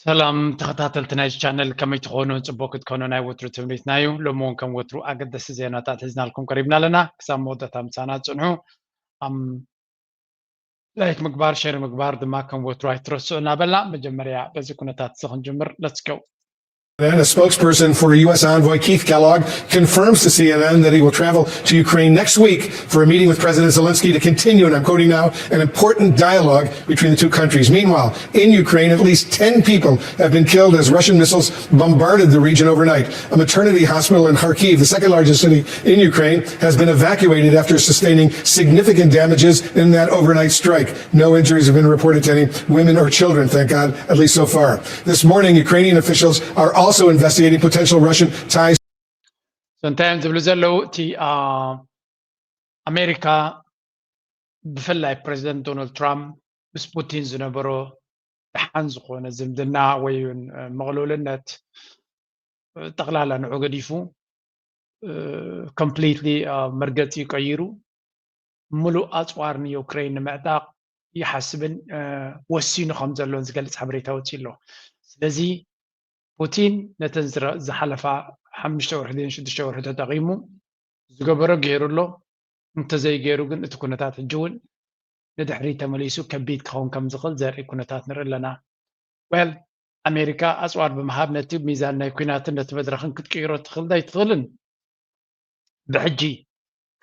ሰላም ተኸታተልቲ ናይዚ ቻነል፣ ከመይ ትኾኑ? ጽቡቕ ክትኮኑ ናይ ወትሩ ትምኒትና እዩ። ሎሚ እውን ከም ወትሩ ኣገደስቲ ዜናታት ሒዝናልኩም ቀሪብና ኣለና። ክሳብ መወዳእታ ምሳና ጽንሑ። ኣም፣ ላይክ ምግባር፣ ሼር ምግባር ድማ ከም ወትሩ ኣይትረስዑ እናበልና፣ መጀመርያ በዚ ኩነታት እዚ ክንጅምር። Let's go። And a spokesperson for U S envoy Keith Kellogg confirms to C N N that he will travel to Ukraine next week for a meeting with President Zelensky to continue, and I'm quoting now, an important dialogue between the two countries. Meanwhile, in Ukraine, at least ten people have been killed as Russian missiles bombarded the region overnight. A maternity hospital in Kharkiv, the second largest city in Ukraine, has been evacuated after sustaining significant damages in that overnight strike. No injuries have been reported to any women or children, thank God, at least so far. This morning, Ukrainian officials are also investigating potential Russian ties. So እንታይ እዮም ዝብሉ ዘለዉ? እቲ ኣሜሪካ ብፍላይ ፕሬዚደንት ዶናልድ ትራምፕ ምስ ፑቲን ዝነበሮ ደሓን ዝኾነ ዝምድና ወይ እውን መቕልውልነት ጠቕላላ ንዑ ገዲፉ፣ ኮምፕሊትሊ መርገፂ ቀይሩ፣ ምሉእ ኣፅዋር ንዩክሬን ንምዕጣቕ ይሓስብን ወሲኑ ከም ዘሎን ዝገልፅ ሓበሬታ ወፂኡ ኣሎ። ስለዚ ፑቲን ነተን ዝሓለፋ ሓሙሽተ ወርሒ ድን ሽዱሽተ ወርሒ ተጠቒሙ ዝገበሮ ገይሩ ኣሎ። እንተዘይገይሩ ግን እቲ ኩነታት ሕጂ እውን ንድሕሪ ተመሊሱ ከቢድ ክኸውን ከም ዝኽእል ዘርኢ ኩነታት ንርኢ ኣለና። Well፣ ኣሜሪካ ኣፅዋር ብምሃብ ነቲ ሚዛን ናይ ኩናትን ነቲ መድረኽን ክትቅይሮ ትኽእል ዶ ኣይትኽእልን ብሕጂ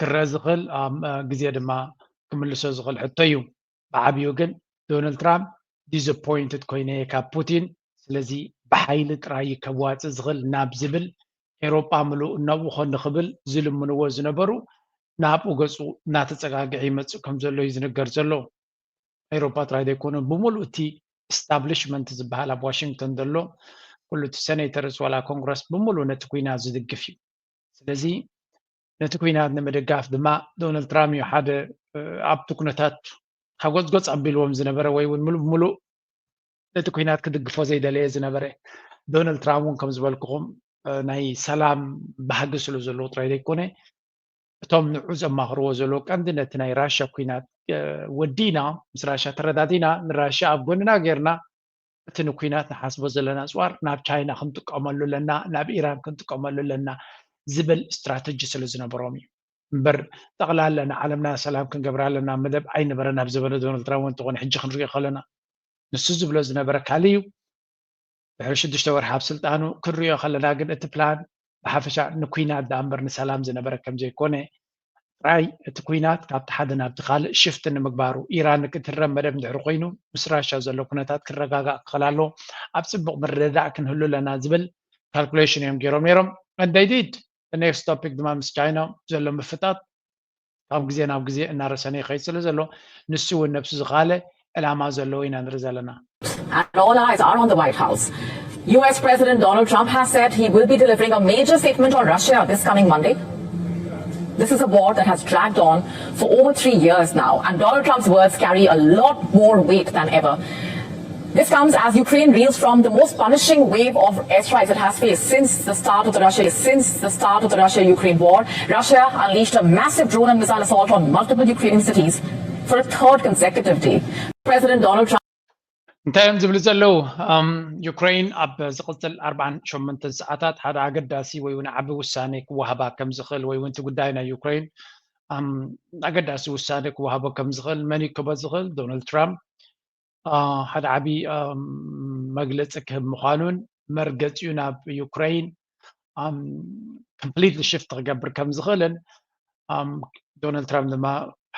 ክረአ ዝኽእል፣ ኣብ ግዜ ድማ ክምልሶ ዝኽእል ሕቶ እዩ። ብዓብዩ ግን ዶናልድ ትራምፕ ዲስፖይንትድ ኮይነ ካብ ፑቲን፣ ስለዚ ብሓይሊ ጥራይ ከዋፅእ ዝኽእል ናብ ዝብል ኤውሮጳ ምሉእ እናብኡ ንኽብል ዝልምንዎ ዝነበሩ ናብኡ ገፁ እናተፀጋግዐ ይመፅእ ከም ዘሎ እዩ ዝንገር ዘሎ። ኤውሮጳ ጥራይ ዘይኮነ ብምሉእ እቲ ኢስታብሊሽመንት ዝበሃል ኣብ ዋሽንግተን ዘሎ ኩሉ እቲ ሴኔተርስ ዋላ ኮንግረስ ብምሉእ ነቲ ኩናት ዝድግፍ እዩ። ስለዚ ነቲ ኩናት ንምድጋፍ ድማ ዶናልድ ትራምፕ እዩ ሓደ ኣብቲ ኩነታት ሓጎፅጎፅ ኣቢልዎም ዝነበረ ወይ እውን ምሉእ ብምሉእ ነቲ ኩናት ክድግፎ ዘይደለየ ዝነበረ። ዶናልድ ትራምፕ እውን ከም ዝበልኩኹም ናይ ሰላም ባህጊ ስለ ዘለዎ ጥራይ ዘይኮነ እቶም ንዑ ዘማኽርዎ ዘለዉ ቀንዲ ነቲ ናይ ራሻ ኩናት ወዲእና ምስ ራሻ ተረዳዲና ንራሻ ኣብ ጎንና ጌርና እቲ ንኩናት ንሓስቦ ዘለና ኣፅዋር ናብ ቻይና ክንጥቀመሉ ኣለና፣ ናብ ኢራን ክንጥቀመሉ ኣለና ዝብል ስትራተጂ ስለ ዝነበሮም እዩ እምበር ጠቕላላ ንዓለምና ሰላም ክንገብራ ኣለና መደብ ኣይነበረን ኣብ ዘበነ ዶናልድ ትራምፕ እንተኾነ ሕጂ ክንሪኦ ከለና ንሱ ዝብሎ ዝነበረ ካልእ እዩ። ድሕሪ ሽዱሽተ ወርሒ ኣብ ስልጣኑ ክንሪኦ ከለና ግን እቲ ፕላን ብሓፈሻ ንኩናት ደኣ እምበር ንሰላም ዝነበረ ከም ዘይኮነ ጥራይ እቲ ኩናት ካብቲ ሓደ ናብቲ ካልእ ሽፍት ንምግባሩ ኢራን ክትረም መደብ እንድሕሪ ኮይኑ ምስ ራሻ ዘሎ ኩነታት ክረጋጋእ ክኽእል ኣለዎ። ኣብ ፅቡቕ ምርድዳእ ክንህሉ ኣለና ዝብል ካልኩሌሽን እዮም ገይሮም ነይሮም። And they did። The next topic ድማ ምስ ቻይና ዘሎ ምፍጣጥ ካብ ግዜ ናብ ግዜ እናረሰነ ይኸይድ ስለ ዘሎ ንሱ እውን ነብሱ ዝኻለ ዕላማ ዘለዎ ኢና ንርኢ ዘለና። And all eyes are on the White House. U S President Donald Trump has said he will be delivering a major statement on Russia this coming Monday. This is a war that has dragged on for over three years now, and Donald Trump's words carry a lot more weight than ever. This comes as Ukraine reels from the most punishing wave of airstrikes it has faced since the start of the Russia since the start of the Russia-Ukraine war. Russia unleashed a massive drone and missile assault on multiple Ukrainian cities for a third consecutive day. President Donald Trump እንታይ እዮም ዝብሉ ዘለዉ? ዩክሬን ኣብ ዝቕፅል ኣርባዓን ሸሞንተን ሰዓታት ሓደ ኣገዳሲ ወይ እውን ዓቢ ውሳኔ ክወሃባ ከም ዝኽእል ወይ እውን እቲ ጉዳይ ናይ ዩክሬን ኣገዳሲ ውሳኔ ክወሃቦ ከም ዝኽእል መን ይከቦ ዝኽእል? ዶናልድ ትራምፕ ሓደ ዓቢ መግለፂ ክህብ ምዃኑን መርገፂኡ ናብ ዩክሬን ኮምፕሊትሊ ሽፍት ክገብር ከም ዝኽእልን ዶናልድ ትራምፕ ድማ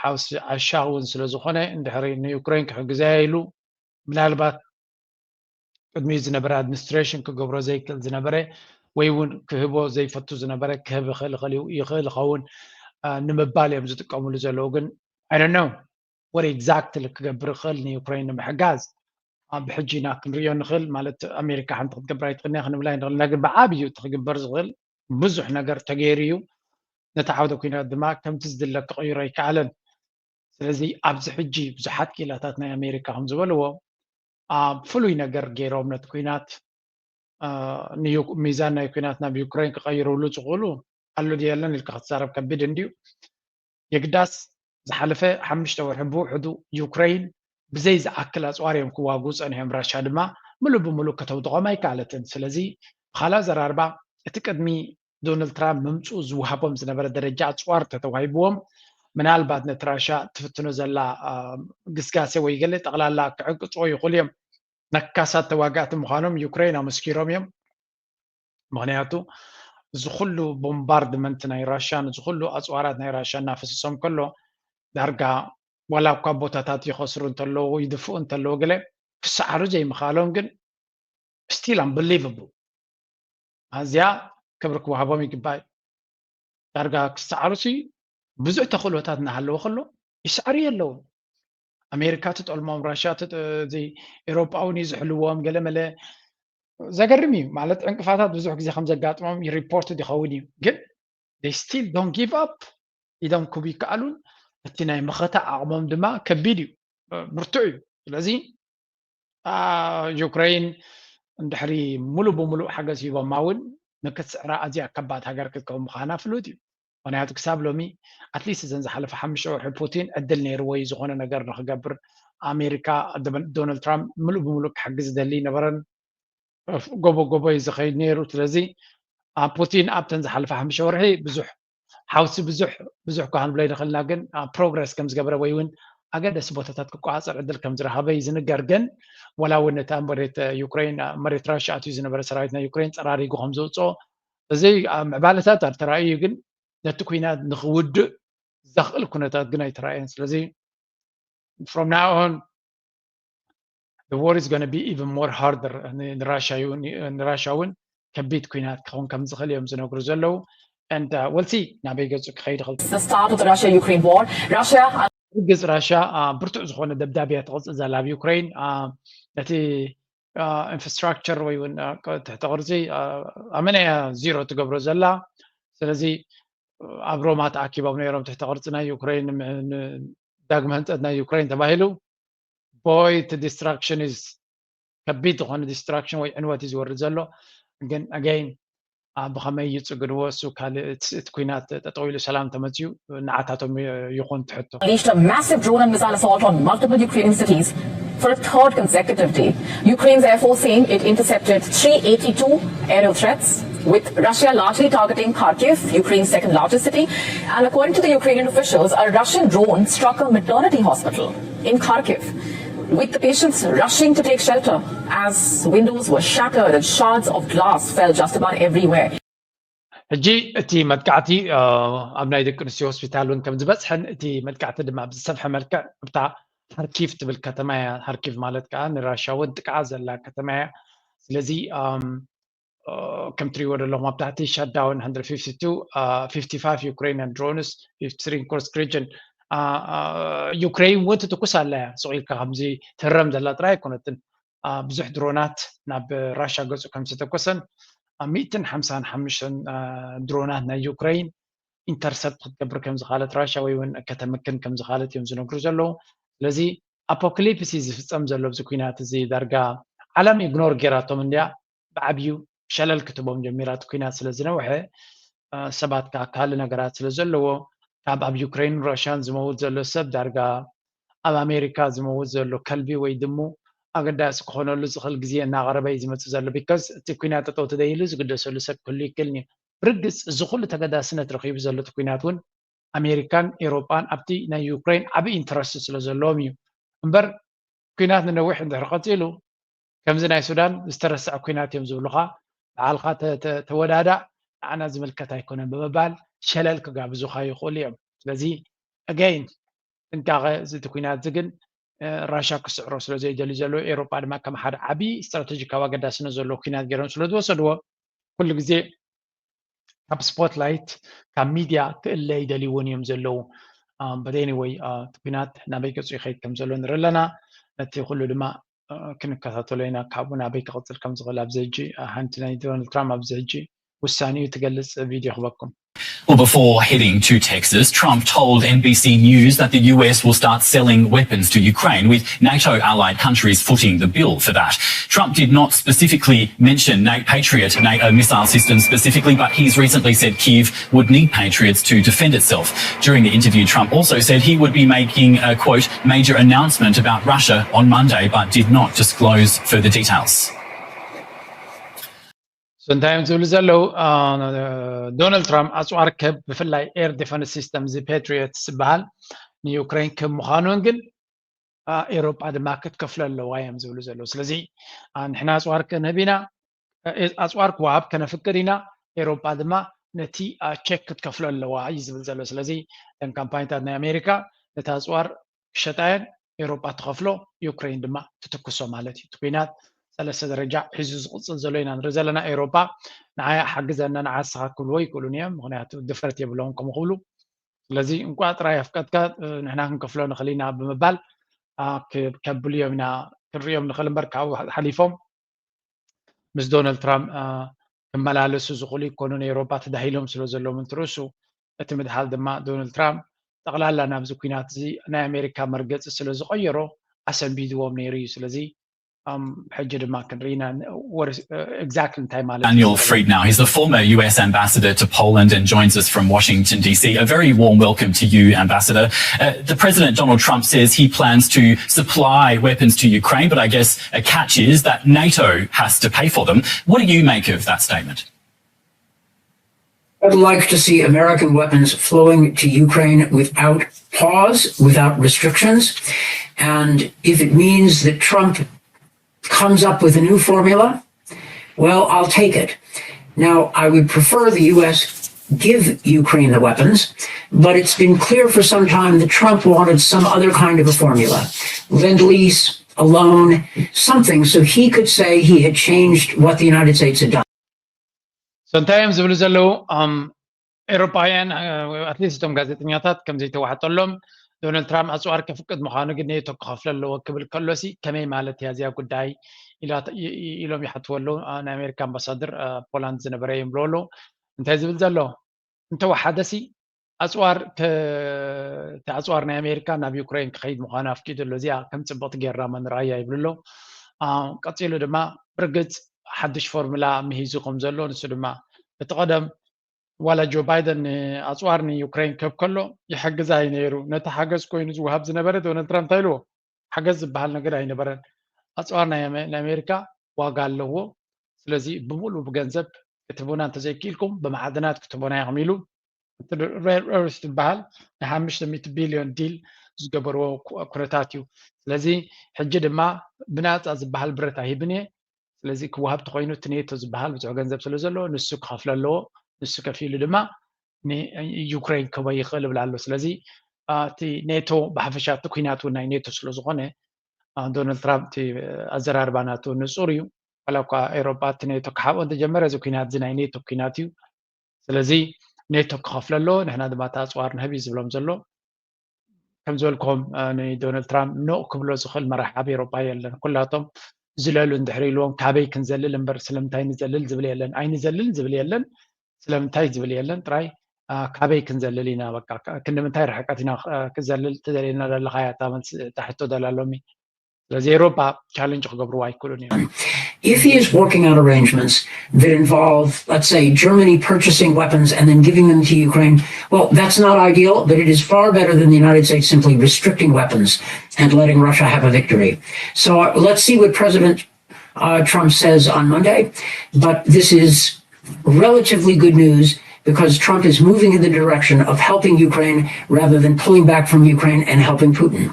ሓውሲ ዓሻ እውን ስለ ዝኾነ እንድሕሪ ንዩክሬን ክሕግዘያ ኢሉ ምናልባት ቅድሚኡ ዝነበረ ኣድሚኒስትሬሽን ክገብሮ ዘይክእል ዝነበረ ወይ እውን ክህቦ ዘይፈቱ ዝነበረ ክህብ ይኽእል ይኽእል ይኽእል ይኸውን ንምባል እዮም ዝጥቀምሉ ዘለዉ። ግን I don't know what exactly ክገብር ይኽእል ንዩክሬን ንምሕጋዝ ብሕጂ ኢና ክንሪኦ ንኽእል። ማለት ኣሜሪካ ሓንቲ ክትገብር ኣይትኽእልን እያ ክንብል ኣይንኽእል ኢና። ግን ብዓብዩ እቲ ክግበር ዝኽእል ብዙሕ ነገር ተገይሩ እዩ። ነቲ ዓውደ ኩናት ድማ ከምቲ ዝድለ ክቕይሮ ኣይከኣለን። ስለዚ ኣብዚ ሕጂ ብዙሓት ክኢላታት ናይ ኣሜሪካ ከም ዝበልዎ ኣብ ፍሉይ ነገር ገይሮም ነቲ ኩናት ሚዛን ናይ ኩናት ናብ ዩክሬን ክቐይርሉ ዝኽእሉ ኣሎ ድዩ የለን ኢልካ ክትዛረብ ከቢድ እንድዩ። የግዳስ ዝሓለፈ ሓሙሽተ ወርሒ ብውሕዱ ዩክሬን ብዘይ ዝኣክል ኣፅዋር እዮም ክዋግኡ ፀኒሖም። ራሻ ድማ ምሉእ ብምሉእ ከተውድቖም ኣይከኣለትን። ስለዚ ብኻልእ ኣዘራርባ እቲ ቅድሚ ዶናልድ ትራምፕ ምምፅኡ ዝወሃቦም ዝነበረ ደረጃ ኣፅዋር ተተዋሂብዎም ምናልባት ነቲ ራሻ ትፍትኖ ዘላ ግስጋሴ ወይ ገለ ጠቕላላ ክዕቅፅዎ ይኽእሉ እዮም። ነካሳት ተዋጋእቲ ምዃኖም ዩክሬን ኣመስኪሮም እዮም። ምኽንያቱ እዚ ኩሉ ቦምባርድመንት ናይ ራሻን እዚ ኩሉ ኣፅዋራት ናይ ራሻ እናፈሰሶም ከሎ ዳርጋ ዋላ እኳ ቦታታት ይኸስሩ እንተለዉ ይድፍኡ እንተለዉ ገለ ክሰዓሩ ዘይምኽኣሎም ግን still unbelievable። ኣዝያ ክብሪ ክወሃቦም ይግባእ። ዳርጋ ክሰዓሩ ሲ ብዙሕ ተኽእሎታት እናሃለወ ከሎ ይሰዓሩ የለውን። ኣሜሪካ ትጠልሞም፣ ራሽያ እዚ ኤሮጳ እውን እዩ ዝሕልዎም። ገለመለ ዘገርም እዩ ማለት ዕንቅፋታት ብዙሕ ግዜ ከም ዘጋጥሞም ሪፖርት ይኸውን እዩ፣ ግን they still don't give up። ኢዶም ክቡ ይከኣሉን እቲ ናይ መኸታ ዓቕሞም ድማ ከቢድ እዩ፣ ብርቱዕ እዩ። ስለዚ ዩክሬን እንድሕሪ ሙሉእ ብምሉእ ሓገዝ ሂቦማ እውን ንክትስዕራ ኣዝያ ከባድ ሃገር ክትከውን ምዃና ፍሉጥ እዩ። ምክንያቱ ክሳብ ሎሚ ኣትሊስት እዘን ዝሓለፈ ሓሙሽተ ወርሒ ፑቲን ዕድል ነይርዎ እዩ ዝኾነ ነገር ንክገብር። ኣሜሪካ ዶናልድ ትራምፕ ሙሉእ ብምሉእ ክሕግዝ ዝደሊ ነበረን። ጎቦ ጎቦ እዩ ዝኸይድ ነይሩ። ስለዚ ፑቲን ኣብተን ዝሓለፈ ሓሙሽተ ወርሒ ብዙሕ ሓውሲ ብዙሕ ብዙሕ እኳ ክንብሎ ይንኽእልና ግን ፕሮግረስ ከም ዝገበረ ወይ እውን ኣገደሲ ቦታታት ክቆፃፀር ዕድል ከም ዝረኸበ እዩ ዝንገር። ግን ወላ እውን ነታ መሬት ዩክሬን መሬት ራሽያ ኣትዩ ዝነበረ ሰራዊት ናይ ዩክሬን ፀራሪጉ ከም ዘውፅኦ እዚ ምዕባለታት ኣተራእዩ ግን ነቲ ኩናት ንክውድእ ዘኽእል ኩነታት ግን ኣይተራእየን። ስለዚ from now on the war is going to be even more harder። ንራሻ እውን ከቢድ ኩናት ክኸውን ከም ዝኽእል እዮም ዝነግሩ ዘለዉ። And we'll see ናበይ ገፁ ክኸይድ ይኽእል። The start of the Russia-Ukraine war. Russia ርግፅ ራሻ ብርቱዕ ዝኾነ ደብዳቤ እያ ትቕፅል ዘላ ኣብ ዩክሬን። ነቲ ኢንፍራስትራክቸር ወይ እውን ትሕቲ ቅርፂ ኣመና እያ ዚሮ ትገብሮ ዘላ። ስለዚ ኣብ ሮማ ተኣኪቦም ነይሮም ትሕቲ ቅርፂ ናይ ዩክሬን ዳግመ ህንፀት ናይ ዩክሬን ተባሂሉ ቦይ እቲ ዲስትራክሽን ኢዝ ከቢድ ዝኾነ ዲስትራክሽን ወይ ዕንወት እዩ ዝወርድ ዘሎ። ግን ኣገይን ብኸመይ ይፅግንዎ እሱ ካልእ እቲ ኩናት ጠጠው ኢሉ ሰላም ተመፅዩ ንዓታቶም ይኹን ትሕቶ። Unleashed a massive drone and missile assault on multiple Ukrainian cities for a third consecutive day. Ukraine's Air Force saying it intercepted three eighty-two aerial threats, with Russia largely targeting Kharkiv, Ukraine's second largest city. And according to the Ukrainian officials, a Russian drone struck a maternity hospital in Kharkiv, with the patients rushing to take shelter as windows were shattered and shards of glass fell just about everywhere. ሕጂ እቲ መጥቃዕቲ ኣብ ናይ ደቂ ኣንስትዮ ሆስፒታል እውን ከም ዝበፅሐን እቲ መጥቃዕቲ ድማ ብዝሰፍሐ መልክዕ ኣብታ ሃርኪቭ ትብል ከተማ እያ። ሃርኪቭ ማለት ከዓ ንራሻ እውን ጥቃዓ ዘላ ከተማ እያ። ስለዚ ከም ትሪእዎ ዘለኹም ኣብ ታሕቲ shot down one hundred fifty-two, fifty-five Ukrainian drones, fifty-three in Kursk region። ዩክሬን እውን ትትኩስ ኣላ እያ። ስቕ ኢልካ ከምዚ ትህረም ዘላ ጥራይ ኣይኮነትን። ብዙሕ ድሮናት ናብ ራሻ ገፁ ከም ዝተኮሰን ሚእትን ሓምሳን ሓሙሽተን ድሮናት ናይ ዩክሬን ኢንተርሰፕት ክትገብር ከም ዝኻለት ራሻ ወይ እውን ከተምክን ከም ዝኻለት እዮም ዝነግሩ ዘለዉ። ስለዚ ኣፖክሊፕስ እዩ ዝፍፀም ዘሎ ኣብዚ ኩናት እዚ። ዳርጋ ዓለም ኢግኖር ጌራቶም እንድያ ብዓብዩ ሸለል ክትቦም ጀሚራ እቲ ኩናት ስለ ዝነውሐ ሰባት ከዓ ካልእ ነገራት ስለ ዘለዎ ካብ ኣብ ዩክሬን ራሽያን ዝመውት ዘሎ ሰብ ዳርጋ ኣብ ኣሜሪካ ዝመውት ዘሎ ከልቢ ወይ ድሙ ኣገዳሲ ክኾነሉ ዝኽእል ግዜ እናቐረበ እዩ ዝመፅእ ዘሎ። ቢካዝ እቲ ኩናት ጠጠው ተደይሉ ዝግደሰሉ ሰብ ክህሉ ይክእልን እዩ። ብርግፅ እዚ ኩሉ ተገዳስነት ረኺቡ ዘሎ እቲ ኩናት እውን ኣሜሪካን ኤሮጳን ኣብቲ ናይ ዩክሬን ዓብዪ ኢንተረስት ስለ ዘለዎም እዩ እምበር ኩናት ንነዊሕ እንድሕር ቀፂሉ ከምዚ ናይ ሱዳን ዝተረስዐ ኩናት እዮም ዝብሉኻ፣ ባዕልኻ ተወዳዳእ፣ ንዓና ዝምልከት ኣይኮነን ብምባል ሸለል ክጋብዙኻ ይኽእሉ እዮም። ስለዚ ኣገይን ጥንቃቐ እዚ እቲ ኩናት እዚ ግን ራሻ ክስዕሮ ስለ ዘይደልዩ ዘለዉ ኤሮጳ ድማ ከም ሓደ ዓብዪ ስትራተጂካዊ ኣገዳስነት ዘለዎ ኩናት ገይሮም ስለ ዝወሰድዎ ኩሉ ግዜ ካብ ስፖትላይት ካብ ሚድያ ክእለ ይደልይዎን እዮም ዘለዉ። በደኒ ወይ እቲ ኩናት ናበይ ገፁ ይኸይድ ከም ዘሎ ንርኢ ኣለና። ነቲ ኩሉ ድማ ክንከታተሎ ኢና ካብኡ ናበይ ክቕፅል ከም ዝኽእል ኣብዚ ሕጂ ሓንቲ ናይ ዶናልድ ትራምፕ ኣብዚ ሕጂ ውሳኔኡ ትገልፅ ቪድዮ ክበኩም። Well, before heading to Texas, Trump told N B C News that the U S will start selling weapons to Ukraine, with NATO allied countries footing the bill for that. Trump did not specifically mention NATO Patriot, NATO missile systems specifically, but he's recently said Kyiv would need Patriots to defend itself. During the interview, Trump also said he would be making a, quote, major announcement about Russia on Monday, but did not disclose further details. እንታይ እዮም ዝብሉ ዘለዉ? ዶናልድ ትራምፕ ኣፅዋር ክህብ፣ ብፍላይ air defense system እዚ ፓትሪዮት ዝበሃል ንዩክሬን ክህብ ምዃኑን ግን ኤሮጳ ድማ ክትከፍሎ ኣለዋ እዮም ዝብሉ ዘለዉ። ስለዚ ንሕና ኣፅዋር ክንህብ ኢና፣ ኣፅዋር ክወሃብ ከነፍቅድ ኢና፣ ኤሮጳ ድማ ነቲ ቸክ ክትከፍሎ ኣለዋ እዩ ዝብል ዘሎ። ስለዚ እተን ካምፓኒታት ናይ ኣሜሪካ ነቲ ኣፅዋር ክሸጣ እየን፣ ኤሮጳ ትኸፍሎ፣ ዩክሬን ድማ ትትኩሶ ማለት እዩ። እቲ ኲናት ሰለስተ ደረጃ ሒዙ ዝቕፅል ዘሎ ኢና ንርኢ ዘለና። ኤሮጳ ንዓይ ሓግዘና፣ ንዓስኻ ክብልዎ ይክእሉን እዮም፣ ምክንያቱ ድፍረት የብሎም ከምኡ ክብሉ። ስለዚ እንቋ ጥራይ ኣፍቀድካ ንሕና ክንከፍሎ ንኽእል ኢና ብምባል ከብሉ እዮም ኢና ክንሪኦም ንኽእል እምበር ካብኡ ሓሊፎም ምስ ዶናልድ ትራምፕ ክመላለሱ ዝኽእሉ ይኮኑን። ኤሮፓ ተዳሂሎም ስለ ዘለዎም እንትርእሱ እቲ ምድሃል ድማ ዶናልድ ትራምፕ ጠቕላላ ናብዚ ኩናት እዚ ናይ ኣሜሪካ መርገፂ ስለ ዝቐየሮ ኣሰንቢድዎም ነይሩ እዩ። ስለዚ ሕጂ ድማ ክንርኢ ኢና exactly እንታይ ማለት እዩ። Daniel Friednau, he's the former U S ambassador to Poland and joins us from Washington D C. A very warm welcome to you, Ambassador. Uh, the President Donald Trump says he plans to supply weapons to Ukraine, but I guess a catch is that NATO has to pay for them. What do you make of that statement? I'd like to see American weapons flowing to Ukraine without pause, without restrictions. And if it means that Trump comes up with a new formula, well, I'll take it. Now, I would prefer the U S give Ukraine the weapons, but it's been clear for some time that Trump wanted some other kind of a formula, lend lease, a loan, something, so he could say he had changed what the United States had done. So እንታይ እዮም ዝብሉ ዘለዉ? ኤሮፓውያን ኣትሊስት እቶም ጋዜጠኛታት ከም ዘይተዋሕጠሎም ዶናልድ ትራምፕ ኣፅዋር ከፍቅድ ምዃኑ ግን ኔቶ ክኸፍሎ ኣለዎ ክብል ከሎሲ ከመይ ማለት እያ እዚኣ ጉዳይ ኢሎም ይሓትዎ ኣለዉ። ናይ ኣሜሪካ ኣምባሳደር ፖላንድ ዝነበረ እዮም ብሎ ኣለዉ። እንታይ ዝብል ዘሎ? እንተወሓደሲ ኣፅዋር ኣፅዋር ናይ ኣሜሪካ ናብ ዩክሬን ክኸይድ ምዃኑ ኣፍቂዱ ኣሎ። እዚኣ ከም ፅብቕቲ ጌርና መንርኣያ ይብሉ ኣለዉ። ቀፂሉ ድማ ብርግፅ ሓድሽ ፎርሙላ ምሂዙ ከም ዘሎ ንሱ ድማ እቲ ቀደም ዋላ ጆ ባይደን ኣፅዋር ንዩክሬን ክህብ ከሎ ይሕግዛ እዩ ነይሩ። ነቲ ሓገዝ ኮይኑ ዝወሃብ ዝነበረ ዶናልድ ትራምፕ እንታይ ኢልዎ? ሓገዝ ዝበሃል ነገር ኣይነበረን። ኣፅዋር ናይ ኣሜሪካ ዋጋ ኣለዎ። ስለዚ ብምሉእ ብገንዘብ ክትህቡና እንተዘይክኢልኩም ብማዕድናት ክትህቡና ኢኹም ኢሉ እቲ ሬር ርስ ዝበሃል ናይ ሓሙሽተ ሚእቲ ቢልዮን ዲል ዝገበርዎ ኩነታት እዩ። ስለዚ ሕጂ ድማ ብናፃ ዝበሃል ብረት ኣይህብን እየ። ስለዚ ክወሃብ ተኮይኑ እቲ ኔቶ ዝበሃል ብዙሕ ገንዘብ ስለ ዘለዎ ንሱ ክኸፍሎ ኣለዎ። ንሱ ከፊሉ ድማ ንዩክሬን ክህቦ ይኽእል ይብል ኣሎ። ስለዚ እቲ ኔቶ ብሓፈሻ እቲ ኩናት እውን ናይ ኔቶ ስለ ዝኾነ ዶናልድ ትራምፕ እቲ ኣዘራርባ ናቱ ንፁር እዩ። ዋላ እኳ ኤሮጳ እቲ ኔቶ ክሓብኦ እንተጀመረ እዚ ኩናት እዚ ናይ ኔቶ ኩናት እዩ። ስለዚ ኔቶ ክኸፍሎ ኣለዎ፣ ንሕና ድማ እቲ ኣፅዋር ንህብ እዩ ዝብሎም ዘሎ። ከም ዝበልኩም ንዶናልድ ትራምፕ ኖእ ክብሎ ዝኽእል መራሕ ኣብ ኤሮጳ የለን። ኩላቶም ዝለሉ እንድሕር ኢልዎም ካበይ ክንዘልል እምበር ስለምንታይ ንዘልል ዝብል የለን። ኣይንዘልልን ዝብል የለን፣ ስለምንታይ ዝብል የለን። ጥራይ ካበይ ክንዘልል ኢና፣ በቃ ክንዲ ምንታይ ርሕቀት ኢና ክዘልል ትደልየና ዘለኻ እያ እታ መልሲ፣ እታ ሕቶ ደላ ሎሚ። ስለዚ ኤሮፓ ቻለንጅ ክገብርዎ ኣይክእሉን እዮም። If he is working out arrangements that involve, let's say, Germany purchasing weapons and then giving them to Ukraine, well, that's not ideal, but it is far better than the United States simply restricting weapons and letting Russia have a victory. So uh, let's see what President uh, Trump says on Monday, but this is relatively good news because Trump is moving in the direction of helping Ukraine rather than pulling back from Ukraine and helping Putin.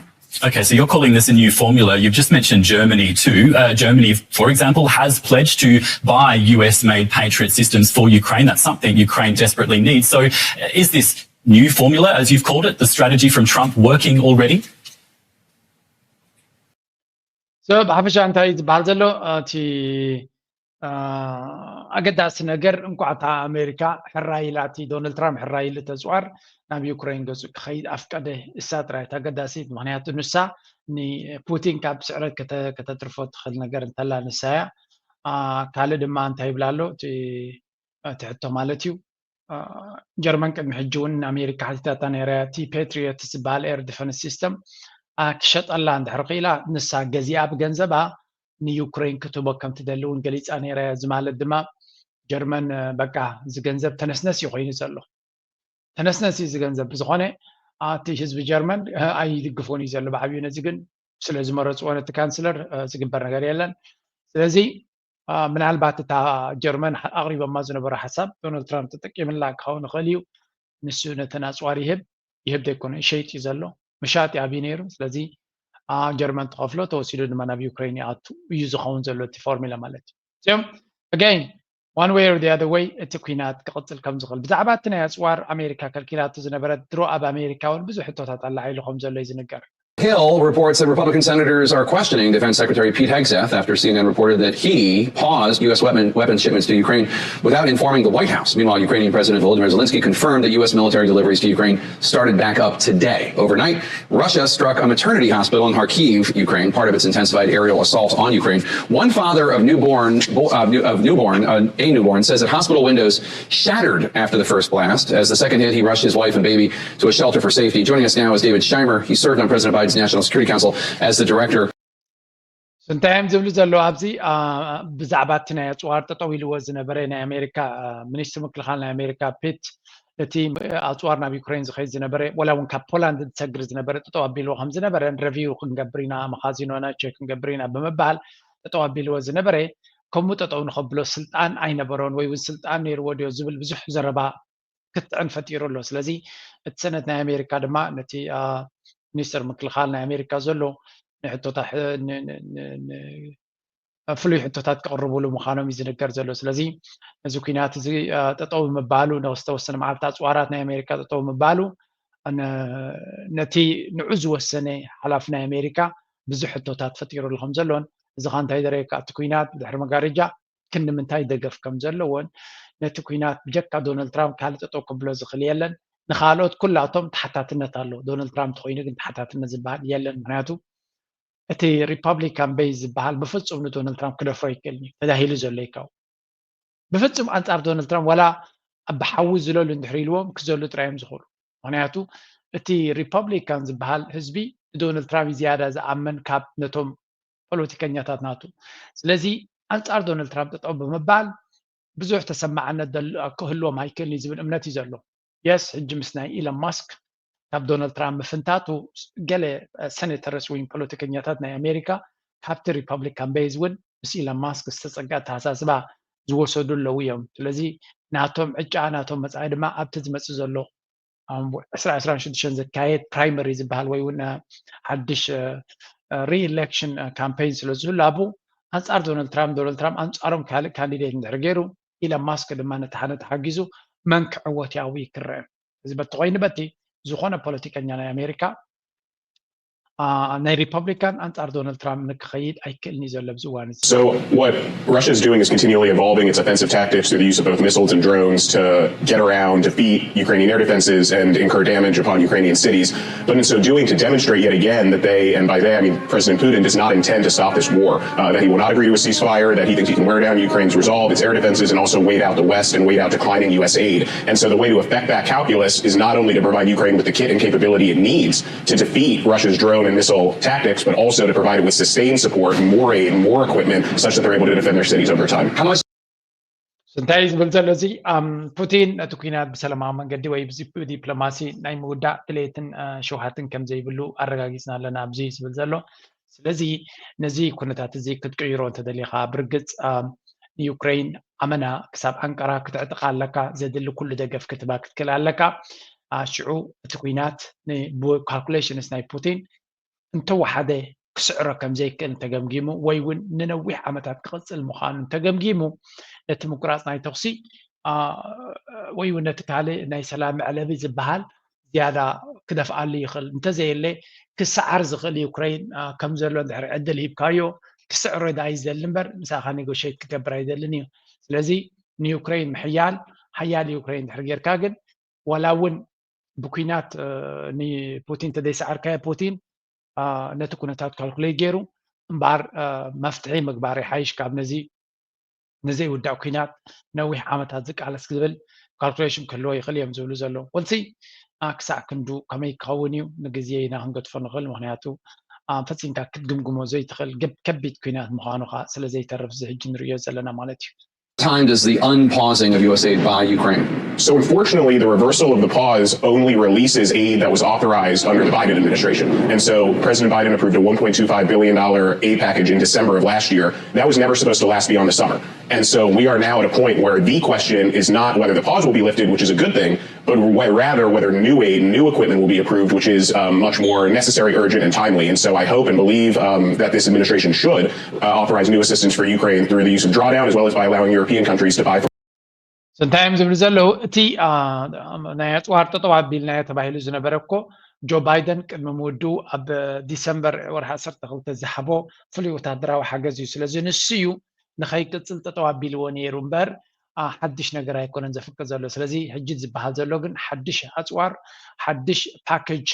Okay, so you're calling this a new formula. You've just mentioned Germany too. Uh, Germany, for example, has pledged to buy U S made Patriot systems for Ukraine. That's something Ukraine desperately needs. So, uh, is this new formula, as you've called it, the strategy from Trump, working already? So ብሓፈሻ እንታይ ዝበሃል ዘሎ እቲ ኣገዳሲ ነገር እንኳዕ እታ ኣሜሪካ ሕራይ ኢላ እቲ ዶናልድ ትራምፕ ሕራይ ኢሉ ተፅዋር ናብ ዩክሬን ገፁ ክኸይድ ኣፍቀደ እሳ ጥራይ እታ ኣገዳሲት። ምክንያቱ ንሳ ንፑቲን ካብ ስዕረት ከተትርፎ ትኽእል ነገር እንተላ ንሳ እያ። ካልእ ድማ እንታይ ይብላ ኣሎ እቲ ሕቶ ማለት እዩ። ጀርመን ቅድሚ ሕጂ እውን ንኣሜሪካ ሓቲታታ ነይራ እያ። እቲ ፓትሪዮት ዝበሃል ኤር ዲፈንስ ሲስተም ክሸጠላ እንድሕር ክኢላ ንሳ ገዚኣ ብገንዘባ ንዩክሬን ክትህቦ ከም ትደሊ እውን ገሊፃ ነይራ እያ። እዚ ማለት ድማ ጀርመን በቃ እዚ ገንዘብ ተነስነስ እዩ ኮይኑ ዘሎ። ተነስነስ እዩ እዚ ገንዘብ ብዝኾነ እቲ ህዝቢ ጀርመን ኣይድግፎን እዩ ዘሎ ብዓብዩ። ነዚ ግን ስለ ዝመረፅዎ ነቲ ካንስለር ዝግበር ነገር የለን። ስለዚ ምናልባት እታ ጀርመን ኣቕሪቦማ ዝነበረ ሓሳብ ዶናልድ ትራምፕ ተጠቂምላ ክኸውን ይኽእል እዩ። ንሱ ነተን ኣፅዋር ይህብ ይህብ ዘይኮነ ይሸይጥ እዩ ዘሎ፣ ምሻጥ እዩ ኣብዩ ነይሩ። ስለዚ ጀርመን ትኸፍሎ፣ ተወሲዱ ድማ ናብ ዩክሬን ይኣቱ እዩ ዝኸውን ዘሎ እቲ ፎርሙላ ማለት እዩ። እዚኦም again one way or the other way እቲ ኩናት ክቕፅል ከም ዝኽእል ብዛዕባ እቲ ናይ ኣፅዋር ኣሜሪካ ከልኪላቱ ዝነበረት ድሮ ኣብ ኣሜሪካ እውን ብዙሕ ሕቶታት ኣላዒሉ ከም ዘሎ እዩ ዝንገር። Hill reports that Republican senators are questioning Defense Secretary Pete Hegseth after C N N reported that he paused U S weapon, weapons shipments to Ukraine without informing the White House. Meanwhile, Ukrainian President Volodymyr Zelensky confirmed that U S military deliveries to Ukraine started back up today. Overnight, Russia struck a maternity hospital in Kharkiv, Ukraine, part of its intensified aerial assault on Ukraine. One father of newborn, of, new, of newborn, uh, a newborn, says that hospital windows shattered after the first blast. As the second hit, he rushed his wife and baby to a shelter for safety. Joining us now is David Shimer. He served on President Biden's National Security Council as the director. እንታይ እዮም ዝብሉ ዘለዉ ኣብዚ ብዛዕባ እቲ ናይ ኣፅዋር ጠጠው ኢልዎ ዝነበረ ናይ ኣሜሪካ ሚኒስትር ምክልኻል ናይ ኣሜሪካ ፒት፣ እቲ ኣፅዋር ናብ ዩክሬን ዝኸይድ ዝነበረ ወላ እውን ካብ ፖላንድ ዝሰግር ዝነበረ ጠጠው ኣቢልዎ ከም ዝነበረ ረቪው ክንገብር ኢና፣ መኻዚኖና ቸክ ክንገብር ኢና ብምባል ጠጠው ኣቢልዎ ዝነበረ፣ ከምኡ ጠጠው ንኸብሎ ስልጣን ኣይነበሮን ወይ እውን ስልጣን ነይርዎ ድዮ ዝብል ብዙሕ ዘረባ ክትዕን ፈጢሩ ኣሎ። ስለዚ እቲ ሰነት ናይ ኣሜሪካ ድማ ነቲ ሚኒስትር ምክልኻል ናይ ኣሜሪካ ዘሎ ንሕቶታት ፍሉይ ሕቶታት ክቕርብሉ ምዃኖም እዩ ዝንገር ዘሎ። ስለዚ እዚ ኩናት እዚ ጠጠው ምባሉ ንዝተወሰነ መዓልቲ ኣፅዋራት ናይ ኣሜሪካ ጠጠው ምባሉ ነቲ ንዑ ዝወሰነ ሓላፊ ናይ ኣሜሪካ ብዙሕ ሕቶታት ፈጢሩሉ ከም ዘሎን እዚ ካ እንታይ ዘርእየካ እቲ ኩናት ብድሕሪ መጋረጃ ክንዲ ምንታይ ደገፍ ከም ዘለዎን ነቲ ኩናት ብጀካ ዶናልድ ትራምፕ ካልእ ጠጠው ክብሎ ዝኽእል የለን። ንኻልኦት ኩላቶም ተሓታትነት ኣሎ። ዶናልድ ትራምፕ ተኮይኑ ግን ተሓታትነት ዝበሃል የለን። ምክንያቱ እቲ ሪፐብሊካን ቤዝ ዝበሃል ብፍፁም ንዶናልድ ትራምፕ ክደፍሮ ይክእልን እዩ ተዛሂሉ ዘሎ ይካው ብፍፁም ኣንፃር ዶናልድ ትራምፕ ዋላ ብሓዊ ዝለሉ እንድሕር ኢልዎም ክዘሉ ጥራይ እዮም ዝኽእሉ። ምክንያቱ እቲ ሪፐብሊካን ዝበሃል ህዝቢ ንዶናልድ ትራምፕ ዝያዳ ዝኣመን ካብ ነቶም ፖለቲከኛታት ናቱ። ስለዚ ኣንፃር ዶናልድ ትራምፕ ጠጠው ብምባል ብዙሕ ተሰማዕነት ክህልዎም ኣይክእልን እዩ ዝብል እምነት እዩ ዘሎ። የስ ሕጂ ምስ ናይ ኢለን ማስክ ካብ ዶናልድ ትራምፕ ምፍንታቱ ገለ ሴኔተርስ ወይ ፖለቲከኛታት ናይ ኣሜሪካ ካብቲ ሪፐብሊካን ቤዝ እውን ምስ ኢለን ማስክ ዝተፀጋ ኣተሓሳስባ ዝወሰዱ ኣለዉ እዮም። ስለዚ ናቶም ዕጫ ናቶም መፃኢ ድማ ኣብቲ ዝመፅእ ዘሎ ዕስራ ዕስራን ሽዱሽተን ዝካየድ ፕራይመሪ ዝበሃል ወይ እውን ሓድሽ ሪኢሌክሽን ካምፔን ስለ ዝህሉ ኣብኡ ኣንፃር ዶናልድ ትራምፕ ዶናልድ ትራምፕ ኣንፃሮም ካልእ ካንዲዴት እንድሕር ገይሩ ኢለን ማስክ ድማ ነቲ ሓደ ተሓጊዙ መን ክዕወት ያዊ ክረአ እዚ በቲ ኮይኑ በቲ ዝኾነ ፖለቲከኛ ናይ ኣሜሪካ ናይ ሪፐብሊካን ኣንፃር ዶናልድ ትራምፕ ንክኸይድ ኣይክእልን እዩ ዘሎ ኣብዚ እዋን እዚ So what Russia is doing is continually evolving its offensive tactics through the use of both missiles and drones to get around, defeat Ukrainian air defenses, and incur damage upon Ukrainian cities. But in so doing, to demonstrate yet again that they, and by they I mean President Putin, does not intend to stop this war, uh, that he will not agree to a ceasefire, that he thinks he can wear down Ukraine's resolve, its air defenses, and also wait out the West and wait out declining U S aid. And so the way to affect that calculus is not only to provide Ukraine with the kit and capability it needs to defeat Russia's drone and missile tactics, but also to provide it with sustained support, more aid, more equipment, such that they're able to defend their cities over time. How much እንታይ እዩ ዝብል ዘሎ እዚ ፑቲን ነቲ ኩናት ብሰላማዊ መንገዲ ወይ ብዲፕሎማሲ ናይ ምውዳእ ድሌትን ሸውሃትን ከም ዘይብሉ ኣረጋጊፅና ኣለና ኣብዚ ዝብል ዘሎ ስለዚ ነዚ ኩነታት እዚ ክትቅይሮ እንተደሊኻ ብርግፅ ንዩክሬን ኣመና ክሳብ ኣንቀራ ክትዕጥቃ ኣለካ ዘድሊ ኩሉ ደገፍ ክትባ ክትክእል ኣለካ ሽዑ እቲ ኩናት ብካልኩሌሽንስ ናይ ፑቲን እንተወሓደ ክስዕሮ ከም ዘይክእል እንተገምጊሙ ወይ እውን ንነዊሕ ዓመታት ክቕፅል ምዃኑ እንተገምጊሙ ነቲ ምቁራፅ ናይ ተኹሲ ወይ እውን ነቲ ካልእ ናይ ሰላም መዕለቢ ዝበሃል ዝያዳ ክደፍኣሉ ይኽእል እንተዘየለ ክሰዓር ዝኽእል ዩክሬን ከም ዘሎ እንድሕር ዕድል ሂብካዮ ክስዕሮ ዳ ይዘሊ እምበር ምሳኻ ኔጎሽት ክገብር ኣይደልን እዩ ስለዚ ንዩክሬን ምሕያል ሓያል ዩክሬን እንድሕር ጌርካ ግን ዋላ እውን ብኩናት ንፑቲን ተደይሰዓርካዮ ፑቲን ነቲ ኩነታት ካልኩሌት ገይሩ እምበኣር መፍትሒ ምግባር ይሓይሽ ካብ ነዚ ንዘይውዳእ ኩናት ነዊሕ ዓመታት ዝቃለስ ዝብል ካልኩሌሽን ክህልዎ ይኽእል እዮም ዝብሉ ዘለዉ ወልሲ ክሳዕ ክንዱ ከመይ ክኸውን እዩ ንግዜ ኢና ክንገድፎ ንኽእል ምክንያቱ ፈፂምካ ክትግምግሞ ዘይትኽእል ከቢድ ኩናት ምዃኑ ከዓ ስለ ዘይተርፍ ዝሕጂ ንርእዮ ዘለና ማለት እዩ Time does the unpausing of U S aid by Ukraine? So, unfortunately, the reversal of the pause only releases aid that was authorized under the Biden administration. And so, President Biden approved a $1.25 billion aid package in December of last year. That was never supposed to last beyond the summer. And so, we are now at a point where the question is not whether the pause will be lifted, which is a good thing, but rather whether new aid, new equipment will be approved, which is um, much more necessary, urgent, and timely. And so I hope and believe um, that this administration should uh, authorize new assistance for Ukraine through the use of drawdown, as well as by allowing European countries to buy. So እንታይ እዮም ዝብሉ ዘለዉ? እቲ ናይ ኣፅዋር ጠጠው ኣቢልናዮ ተባሂሉ ዝነበረ እኮ ጆ ባይደን ቅድሚ ምውድኡ ኣብ ዲሰምበር ወርሒ ዓሰርተ ክልተ ዝሃቦ ፍሉይ ወታደራዊ ሓገዝ እዩ። ስለዚ ንሱ እዩ ንኸይቅፅል ጠጠው ኣቢልዎ ነይሩ እምበር ሓድሽ ነገር ኣይኮነን ዘፍቅድ ዘሎ። ስለዚ ሕጂ ዝበሃል ዘሎ ግን ሓድሽ ኣፅዋር፣ ሓድሽ ፓኬጅ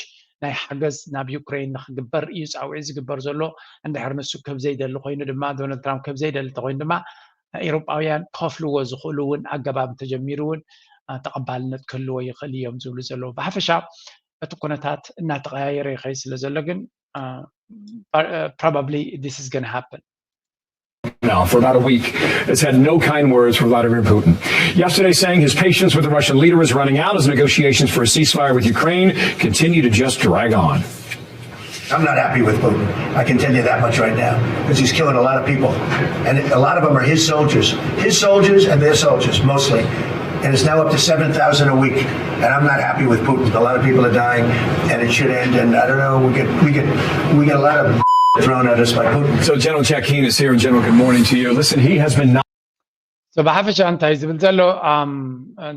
ናይ ሓገዝ ናብ ዩክሬን ንክግበር እዩ ፃውዒት ዝግበር ዘሎ። እንድሕር ንሱ ክህብ ዘይደሊ ኮይኑ ድማ፣ ዶናልድ ትራምፕ ክህብ ዘይደሊ እንተኮይኑ ድማ ኤሮጳውያን ክኸፍልዎ ዝኽእሉ እውን ኣገባብ እንተጀሚሩ እውን ተቐባልነት ክህልዎ ይኽእል እዮም ዝብሉ ዘለዉ። ብሓፈሻ እቲ ኩነታት እናተቐያየረ ይኸይድ ስለ ዘሎ ግን probably this is gonna happen. Now, for about a week, has had no kind words for Vladimir Putin. Yesterday, saying his patience with the Russian leader is running out as negotiations for a ceasefire with Ukraine continue to just drag on. I'm not happy with Putin. I can tell you that much right now, because he's killing a lot of people. And a lot of them are his soldiers. His soldiers and their soldiers, mostly. And it's now up to seven thousand a week. And I'm not happy with Putin. A lot of people are dying, and it should end. And I don't know, we get, we get, we get a lot of thrown at us by Putin. So General Jack Keane is here. And General, good morning to you. Listen, he has been So ብሓፈሻ እንታይ ዝብል ዘሎ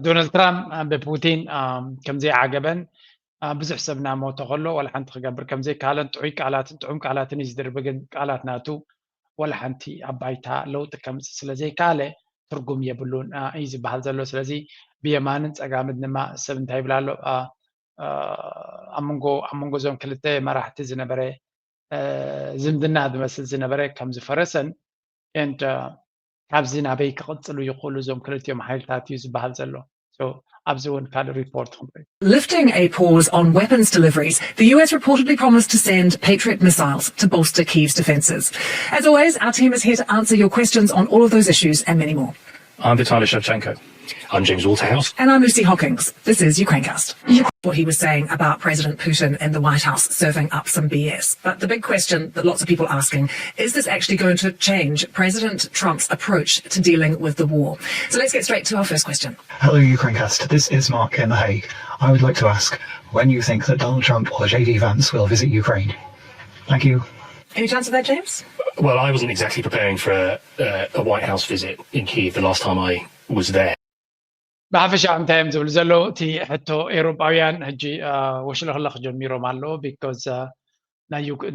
ዶናልድ ትራምፕ ብፑቲን ከምዘይዓገበን ብዙሕ ሰብ እናሞተ ከሎ ዋላ ሓንቲ ክገብር ከምዘይካለን ጥዑይ ቃላትን ጥዑም ቃላትን እዩ ዝድርቢ። ግን ቃላት ናቱ ዋላ ሓንቲ ኣብ ባይታ ለውጢ ከምፅእ ስለዘይካለ ትርጉም የብሉን እዩ ዝበሃል ዘሎ። ስለዚ ብየማንን ፀጋምን ድማ ሰብ እንታይ ይብል ኣሎ? ኣብ መንጎ እዞም ክልተ መራሕቲ ዝነበረ ዝምድና ዝመስል ዝነበረ ከም ዝፈረሰን and ካብዚ ናበይ ክቕፅሉ ይኽእሉ እዞም ክልቲኦም ሓይልታት እዩ ዝበሃል ዘሎ። ኣብዚ እውን ካልእ ሪፖርት ክንርኢ። Lifting a pause on weapons deliveries, the U S reportedly promised to send Patriot missiles to bolster Kyiv's defences. As always, our team is here to answer your questions on all of those issues and many more. I'm Vitaly Shevchenko. I'm James Waterhouse. And I'm Lucy Hoggings. This is Ukrainecast. What he was saying about President Putin in the White House serving up some B S. But the big question that lots of people are asking, is this actually going to change President Trump's approach to dealing with the war? So let's get straight to our first question. Hello, Ukrainecast. This is Mark in The Hague. I would like to ask when you think that Donald Trump or J D Vance will visit Ukraine. Thank you. Any chance of that, James? Well, I wasn't exactly preparing for a, uh, a White House visit in Kyiv the last time I was there. ብሓፈሻ እንታይ እዮም ዝብሉ ዘለዉ? እቲ ሕቶ ኤውሮጳውያን ሕጂ ወሽለኽለኽ ጀሚሮም ኣለዉ። ቢኮዝ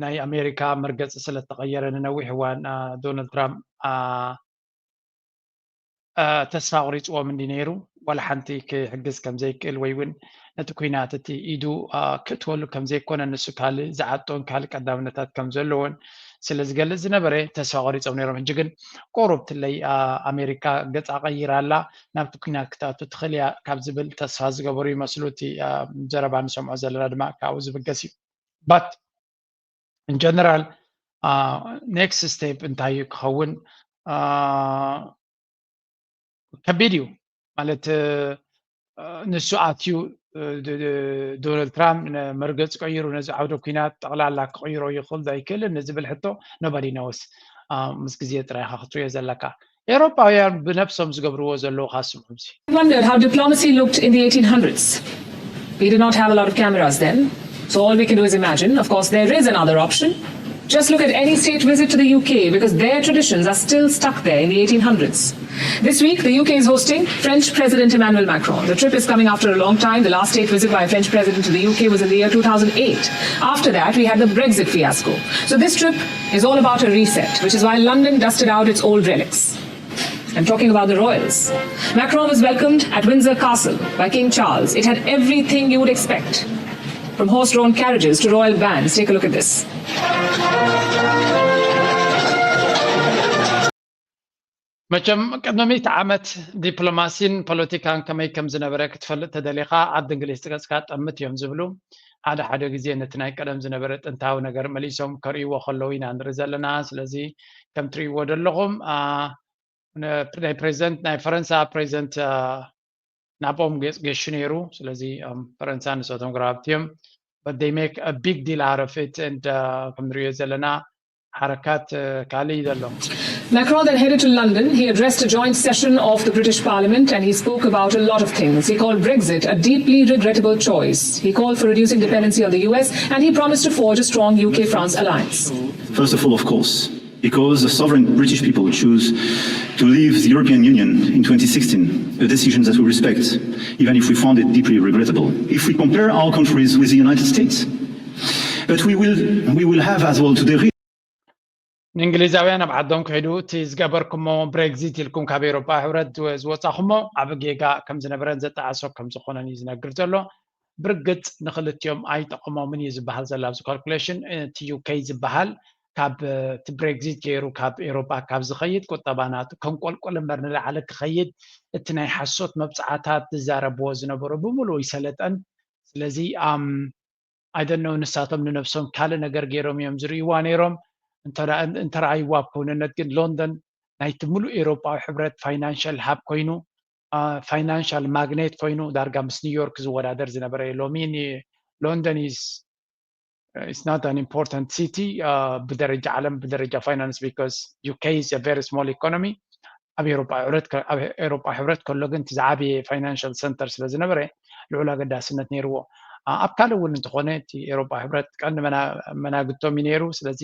ናይ ኣሜሪካ መርገፂ ስለተቐየረ ንነዊሕ እዋን ዶናልድ ትራምፕ ተስፋ ኣቑሪፅዎም እንዲ ነይሩ ዋላ ሓንቲ ክሕግዝ ከም ዘይክእል ወይ እውን ነቲ ኩናት እቲ ኢዱ ክእትወሉ ከም ዘይኮነ ንሱ ካልእ ዝዓጦን ካልእ ቀዳምነታት ከም ዘለዎን ስለ ዝገልፅ ዝነበረ ተስፋ ቆሪፆም ነይሮም። ሕጂ ግን ቁሩብ ትለይ ኣሜሪካ ገፃ ቀይራ ኣላ ናብቲ ኩናት ክትኣቱ ትኽእል እያ ካብ ዝብል ተስፋ ዝገበሩ ይመስሉ። እቲ ዘረባ ንሰምዖ ዘለና ድማ ካብኡ ዝብገስ እዩ። But in general next step እንታይ እዩ ክኸውን? ከቢድ እዩ ማለት ንሱ ኣትዩ ዶናልድ ትራምፕ መርገፂ ቀይሩ ነዚ ዓውደ ኩናት ጠቕላላ ክቕይሮ ይኽእል ዶ ኣይክእልን ንዝብል ሕቶ nobody knows። ምስ ግዜ ጥራይ ኢኻ ክትሪኦ ዘለካ። ኤውሮጳውያን ብነብሶም ዝገብርዎ ዘለዉ ካስቡ ሕዚ Wonder how diplomacy looked in the eighteen hundreds. We did not have a lot of cameras then, so all we can do is imagine. Of course, there is another option. Just look at any state visit to the U K, because their traditions are still stuck there in the eighteen hundreds. This week, the U K is hosting French President Emmanuel Macron. The trip is coming after a long time, the last state visit by a French president to the U K was in the year two thousand eight. After that, we had the Brexit fiasco. So this trip is all about a reset, which is why London dusted out its old relics. I'm talking about the royals. Macron was welcomed at Windsor Castle by King Charles. It had everything you would expect, from horse-drawn carriages to royal bands. Take a look at this. መቸም ቅድሚ ሚእቲ ዓመት ዲፕሎማሲን ፖለቲካን ከመይ ከም ዝነበረ ክትፈልጥ ተደሊኻ ዓዲ እንግሊዝ ጥገፅካ ጠምት እዮም ዝብሉ። ሓደ ሓደ ግዜ ነቲ ናይ ቀደም ዝነበረ ጥንታዊ ነገር መሊሶም ከርእይዎ ከለዉ ኢና ንርኢ ዘለና። ስለዚ ከም ትርእይዎ ዘለኹም ናይ ፕሬዚደንት ናይ ፈረንሳ ፕሬዚደንት ናብኦም ገሹ ነይሩ። ስለዚ ፈረንሳ ንሶቶም ጎረባብቲ እዮም። But they make a big deal out of it and ከም ንሪኦ ዘለና ሓረካት ካልእ እዩ ዘሎ። Macron then headed to London. He addressed a joint session of the British Parliament and he spoke about a lot of things. He called Brexit a deeply regrettable choice. He called for reducing dependency on the U S and he promised to forge a strong U K France alliance. First of all, of course, because the sovereign British people choose to leave the European Union in twenty sixteen, a decision that we respect, even if we found it deeply regrettable. If we compare our countries with the United States, but we will, we will have as well to the ንእንግሊዛውያን ኣብ ዓዶም ክሒዱ እቲ ዝገበርኩሞ ብሬግዚት ኢልኩም ካብ ኤሮጳ ሕብረት ዝወፃኹሞ ኣብ ጌጋ ከም ዝነበረን ዘጠዓሶ ከም ዝኾነን እዩ ዝነግር ዘሎ። ብርግፅ ንክልቲኦም ኣይጠቕሞምን እዩ ዝበሃል ዘሎ ኣብዚ ካልኩሌሽን። እቲ ዩ ኬ ዝበሃል ካብ እቲ ብሬግዚት ገይሩ ካብ ኤሮጳ ካብ ዝኸይድ ቁጠባ ናቱ ከንቆልቁል እምበር ንላዕሊ ክኸይድ እቲ ናይ ሓሶት መብፅዓታት ዝዛረብዎ ዝነበሩ ብምሉእ ይሰለጠን። ስለዚ I don't know ንሳቶም ንነብሶም ካልእ ነገር ገይሮም እዮም ዝርእይዋ ነይሮም። እንተረኣይዋ ኣብ ክውንነት ግን ሎንደን ናይቲ ምሉእ ኤውሮጳዊ ሕብረት ፋይናንሻል ሃብ ኮይኑ ፋይናንሻል ማግኔት ኮይኑ ዳርጋ ምስ ኒውዮርክ ዝወዳደር ዝነበረ እዩ። ሎሚ ሎንደን is not an important city ብደረጃ ዓለም ብደረጃ ፋይናንስ because U K is a very small economy። ኣብ ኤውሮጳ ሕብረት ከሎ ግን እቲ ዝዓበየ ፋይናንሻል ሰንተር ስለ ዝነበረ ልዑል ኣገዳስነት ነይርዎ። ኣብ ካልእ እውን እንተኾነ እቲ ኤውሮጳ ሕብረት ቀንዲ መናግቶም እዩ ነይሩ። ስለዚ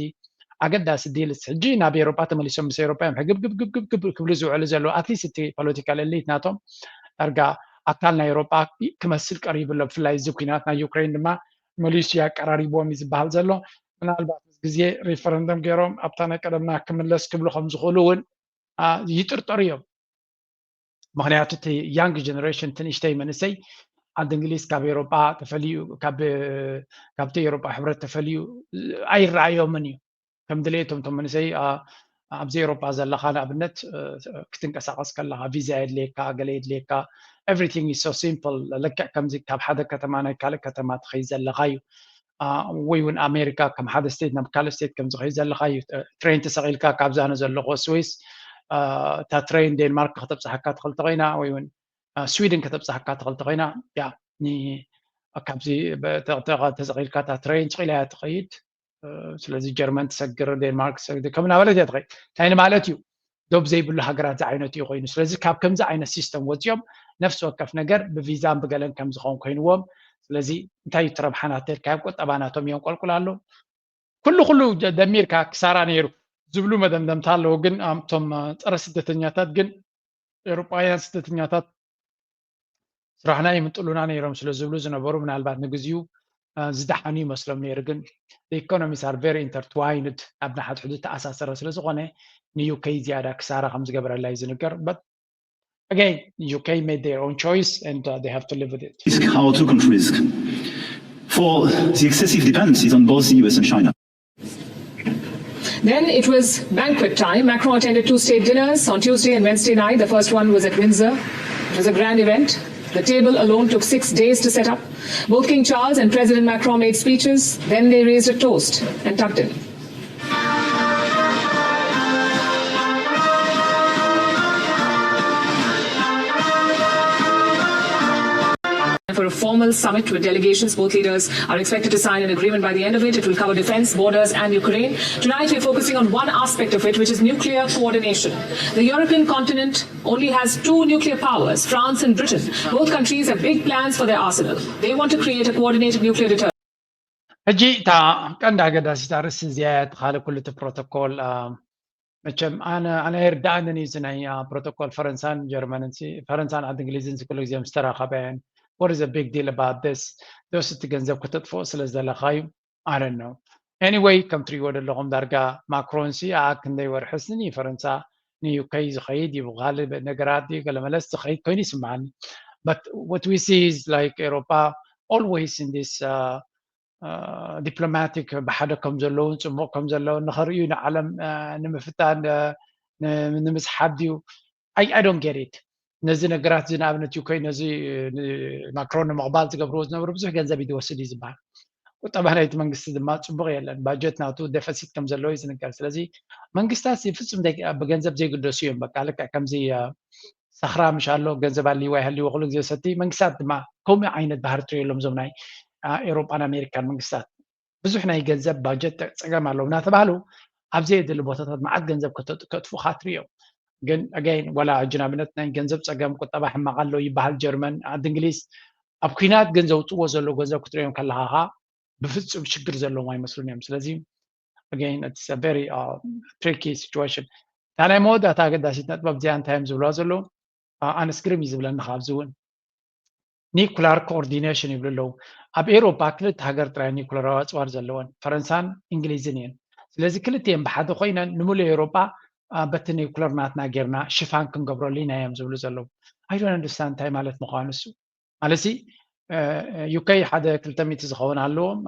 ኣገዳሲ ዲልስ ሕጂ ናብ ኤውሮጳ ተመሊሶም ምስ ኤውሮጳ እዮም ሕግብግብግብግብ ክብሉ ዝውዕሉ ዘለዉ። ኣትሊስት እቲ ፖለቲካል ኤሊት ናቶም ዳርጋ ኣካል ናይ ኤውሮጳ ክመስል ቀሪቡ ኣሎ። ብፍላይ እዚ ኩናት ናይ ዩክሬን ድማ መሊሱ ያቀራሪብዎም እዩ ዝበሃል ዘሎ። ምናልባት ምስ ግዜ ሪፈረንደም ገይሮም ኣብታ ናይ ቀደምና ክምለስ ክብሉ ከም ዝኽእሉ እውን ይጥርጠሩ እዮም። ምክንያቱ እቲ ያንግ ጀነሬሽን እቲ ንእሽተይ መንእሰይ ዓዲ እንግሊዝ ካብ ኤሮጳ ተፈልዩ ካብቲ ኤሮጳ ሕብረት ተፈልዩ ኣይረኣዮምን እዩ። ከም ድሌቶም እቶም መንእሰይ ኣብዚ ኤሮጳ ዘለኻ ንኣብነት ክትንቀሳቀስ ከለካ ቪዛ የድልየካ፣ ገለ የድልየካ። Everything is so simple። ልክዕ ከምዚ ካብ ሓደ ከተማ ናይ ካልእ ከተማ ትኸይድ ዘለኻ እዩ። ወይ እውን ኣሜሪካ ከም ሓደ ስቴት ናብ ካልእ ስቴት ከም ዝኸይድ ዘለኻ እዩ። ትሬን ተሰቒልካ ካብዛ ኣነ ዘለኹ ስዊስ እታ ትሬን ዴንማርክ ከተብፅሓካ ትኽእል ተኾይና ወይ እውን ስዊድን ከተብፅሓካ ትኽእል ተኾይና ያ ካብዚ ተሰቒልካ እታ ትሬን ስቒላ እያ ትኸይድ። ስለዚ ጀርመን ትሰግር፣ ዴንማርክ ትሰግር ከም እናበለት እያ ትኸይድ። እንታይ ንማለት እዩ? ዶብ ዘይብሉ ሃገራት ዝዓይነቱ እዩ ኮይኑ። ስለዚ ካብ ከምዚ ዓይነት ሲስተም ወፂኦም ነፍሲ ወከፍ ነገር ብቪዛን ብገለን ከም ዝኸውን ኮይንዎም። ስለዚ እንታይ እዩ እቲ ረብሓ ናተልካ? ኣብ ቁጠባ ናቶም እዮም ቆልቁል ኣሎ። ኩሉ ኩሉ ደሚርካ ክሳራ ነይሩ ዝብሉ መደምደምታ ኣለዉ። ግን እቶም ፀረ ስደተኛታት ግን ኤውሮጳውያን ስደተኛታት ስራሕና ይምጥሉና ነይሮም ስለ ዝብሉ ዝነበሩ ምናልባት ንግዚኡ ዝደሓኑ ይመስሎም ነይሩ። ግን economies are very intertwined ኣብ ንሓድሕዱ ተኣሳሰረ ስለ ዝኾነ ን U K ዝያዳ ክሳራ ከም ዝገበረላ እዩ ዝንገር። But again U K made their own choice and they have to live with it. Our two countries for the excessive dependencies on both the U S and China. Then it was banquet time. Macron attended two state dinners on Tuesday and Wednesday night. The first one was at Windsor. It was a grand event. The table alone took six days to set up. Both King Charles and President Macron made speeches. Then they raised a toast and tucked in. For a formal summit with delegations, both leaders are expected to sign an agreement by the end of it. It will cover defense, borders, and Ukraine. Tonight, we're focusing on one aspect of it, which is nuclear coordination. The European continent only has two nuclear powers, France and Britain. Both countries have big plans for their arsenal. They want to create a coordinated nuclear deterrent. ሕጂ እታ ቀንዲ ኣገዳሲት ኣርእስቲ እዚኣ እያ። እቲ ካልእ ኩሉ እቲ ፕሮቶኮል መቸም ኣነ ኣነ ኣይርዳእንን እዩ እዚ ናይ ፕሮቶኮል ፈረንሳን ጀርመንን ፈረንሳን ዓዲ እንግሊዝን ኩሉ ግዜ ምስ ተራኸበ what is a big deal about this? ዶስ እቲ ገንዘብ ከተጥፍኦ ስለ ዝደለኻ እዩ? I don't know. Anyway ከም ትሪእዎ ዘለኹም ዳርጋ ማክሮን ሲ ኣኣ ክንደይ ወርሒ ስኒ ፈረንሳ ን U K ዝኸይድ እዩ ብካልእ ነገራት ድዩ ገለመለስ ዝኸይድ ኮይኑ ይስምዓኒ። But what we see is like ኤሮጳ always in this diplomatic ብሓደ ከም ዘለውን ፅቡቕ ከም ዘለውን ንኸርእዩ ንዓለም ንምፍታን ንምስሓብ ድዩ? I don't get it። ነዚ ነገራት እዚ ንኣብነት ዩ ከይ ነዚ ማክሮን ንምቕባል ዝገብርዎ ዝነበሩ ብዙሕ ገንዘብ እዩ ዝወስድ እዩ ዝበሃል። ቁጠባ ናይቲ መንግስቲ ድማ ፅቡቕ የለን። ባጀት ናቱ ደፈሲት ከም ዘለዎ እዩ ዝንገር። ስለዚ መንግስታት ፍፁም ብገንዘብ ዘይግደሱ እዮም። በቃ ልክዕ ከምዚ ሰኽራ ምሽ ኣሎ፣ ገንዘብ ኣልይዋ ይሃልይዎ ኩሉ ግዜ ሰቲ። መንግስታት ድማ ከምኡ ዓይነት ባህሪ ትሪእሎም እዞም ናይ ኤሮጳን ኣሜሪካን መንግስታት። ብዙሕ ናይ ገንዘብ ባጀት ፀገም ኣለዉ እናተባህሉ ኣብ ዘየድሊ ቦታታት መዓት ገንዘብ ከጥፉኻ ትሪኦም። ግን ኣገይን ዋላ ሕጂ ንኣብነት ናይ ገንዘብ ፀገም ቁጠባ ሕማቕ ኣሎ ይበሃል። ጀርመን፣ ዓዲ እንግሊዝ ኣብ ኩናት ግን ዘውፅዎ ዘለዉ ገንዘብ ክትሪኦም ከለኻ ኸዓ ብፍፁም ሽግር ዘለዎም ኣይመስሉን እዮም። ስለዚ ኣገይን it's a very tricky situation። እታ ናይ መወዳእታ ኣገዳሲት ነጥብ ኣብዚኣ እንታይ እዮም ዝብልዋ ዘለዉ? ኣነስ ግርም እዩ ዝብለኒ ካብዚ እውን ኒኩላር ኮኦርዲኔሽን ይብሉ ኣለዉ። ኣብ ኤሮፓ ክልተ ሃገር ጥራይ ኒኩለራዊ ኣፅዋር ዘለወን፣ ፈረንሳን እንግሊዝን እየን። ስለዚ ክልቲኤን ብሓደ ኮይነን ንምሉእ ኤሮፓ በቲ ኒኩለር ናትና ጌርና ሽፋን ክንገብረሉ ኢና እዮም ዝብሉ ዘለዉ። I don't understand እንታይ ማለት ምዃኑ እሱ። ማለትሲ ዩከይ ሓደ ክልተ ሚእቲ ዝኸውን ኣለዎም፣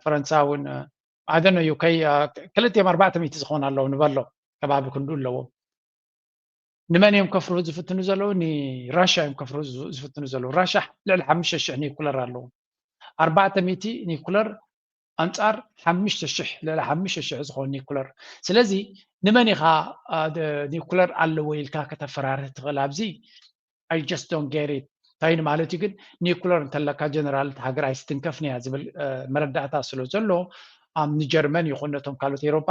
ፈረንሳ እውን ኣደነ ዩከይ ክልቲኦም ኣርባዕተ ሚእቲ ዝኸውን ኣለዎም ንበሎ ከባቢ ክንዱ ኣለዎም። ንመን እዮም ከፍርሁ ዝፍትኑ ዘለዉ? ንራሻ እዮም ከፍርሁ ዝፍትኑ ዘለዉ። ራሻ ልዕሊ ሓሙሽተ ሽሕ ኒኩለር ኣለዉ። ኣርባዕተ ሚእቲ ኒኩለር ኣንጻር ሓሙሽተ ሽሕ፣ ልዕሊ ሓሙሽተ ሽሕ ዝኾን ኒኩለር። ስለዚ ንመን ኢኻ ኒኩለር ኣለዎ ኢልካ ከተፈራርህ ትኽእል? ኣብዚ I just don't get it። እንታይ ማለት እዩ ግን ኒኩለር እንተለካ ጀነራል ሃገር ኣይስትንከፍን እያ ዝብል መረዳእታ ስለ ዘሎ ኣብ ንጀርመን ይኹን ነቶም ካልኦት ኤሮፓ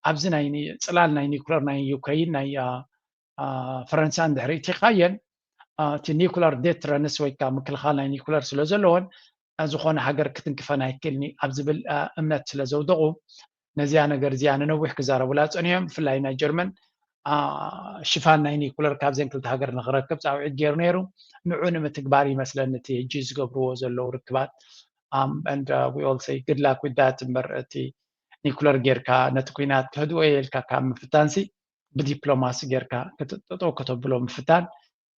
ኣብዚ ናይ ጽላል ናይ ኒኩለር ናይ ዩክሬን ናይ ፈረንሳ እንድሕሪ እቲኻየን እቲ ኒኩለር ዴትረንስ ወይ ከዓ ምክልኻል ናይ ኒኩለር ስለ ዘለዎን ዝኾነ ሃገር ክትንክፈን ኣይክእልኒ ኣብ ዝብል እምነት ስለ ዘውደቑ ነዚኣ ነገር እዚኣ ንነዊሕ ክዛረቡላ ፀኒሖም። ብፍላይ ናይ ጀርመን ሽፋን ናይ ኒኩለር ካብዘን ክልተ ሃገር ንክረክብ ፃውዒት ገይሩ ነይሩ። ንዑ ንምትግባር ይመስለኒ እቲ ሕጂ ዝገብርዎ ዘለዉ ርክባት። And we all say good luck with that እምበር እቲ ኒኩለር ጌርካ ነቲ ኩናት ከህድኦ እየ ኢልካ ካብ ምፍታንሲ ብዲፕሎማሲ ጌርካ ጠጠው ከተብሎ ምፍታን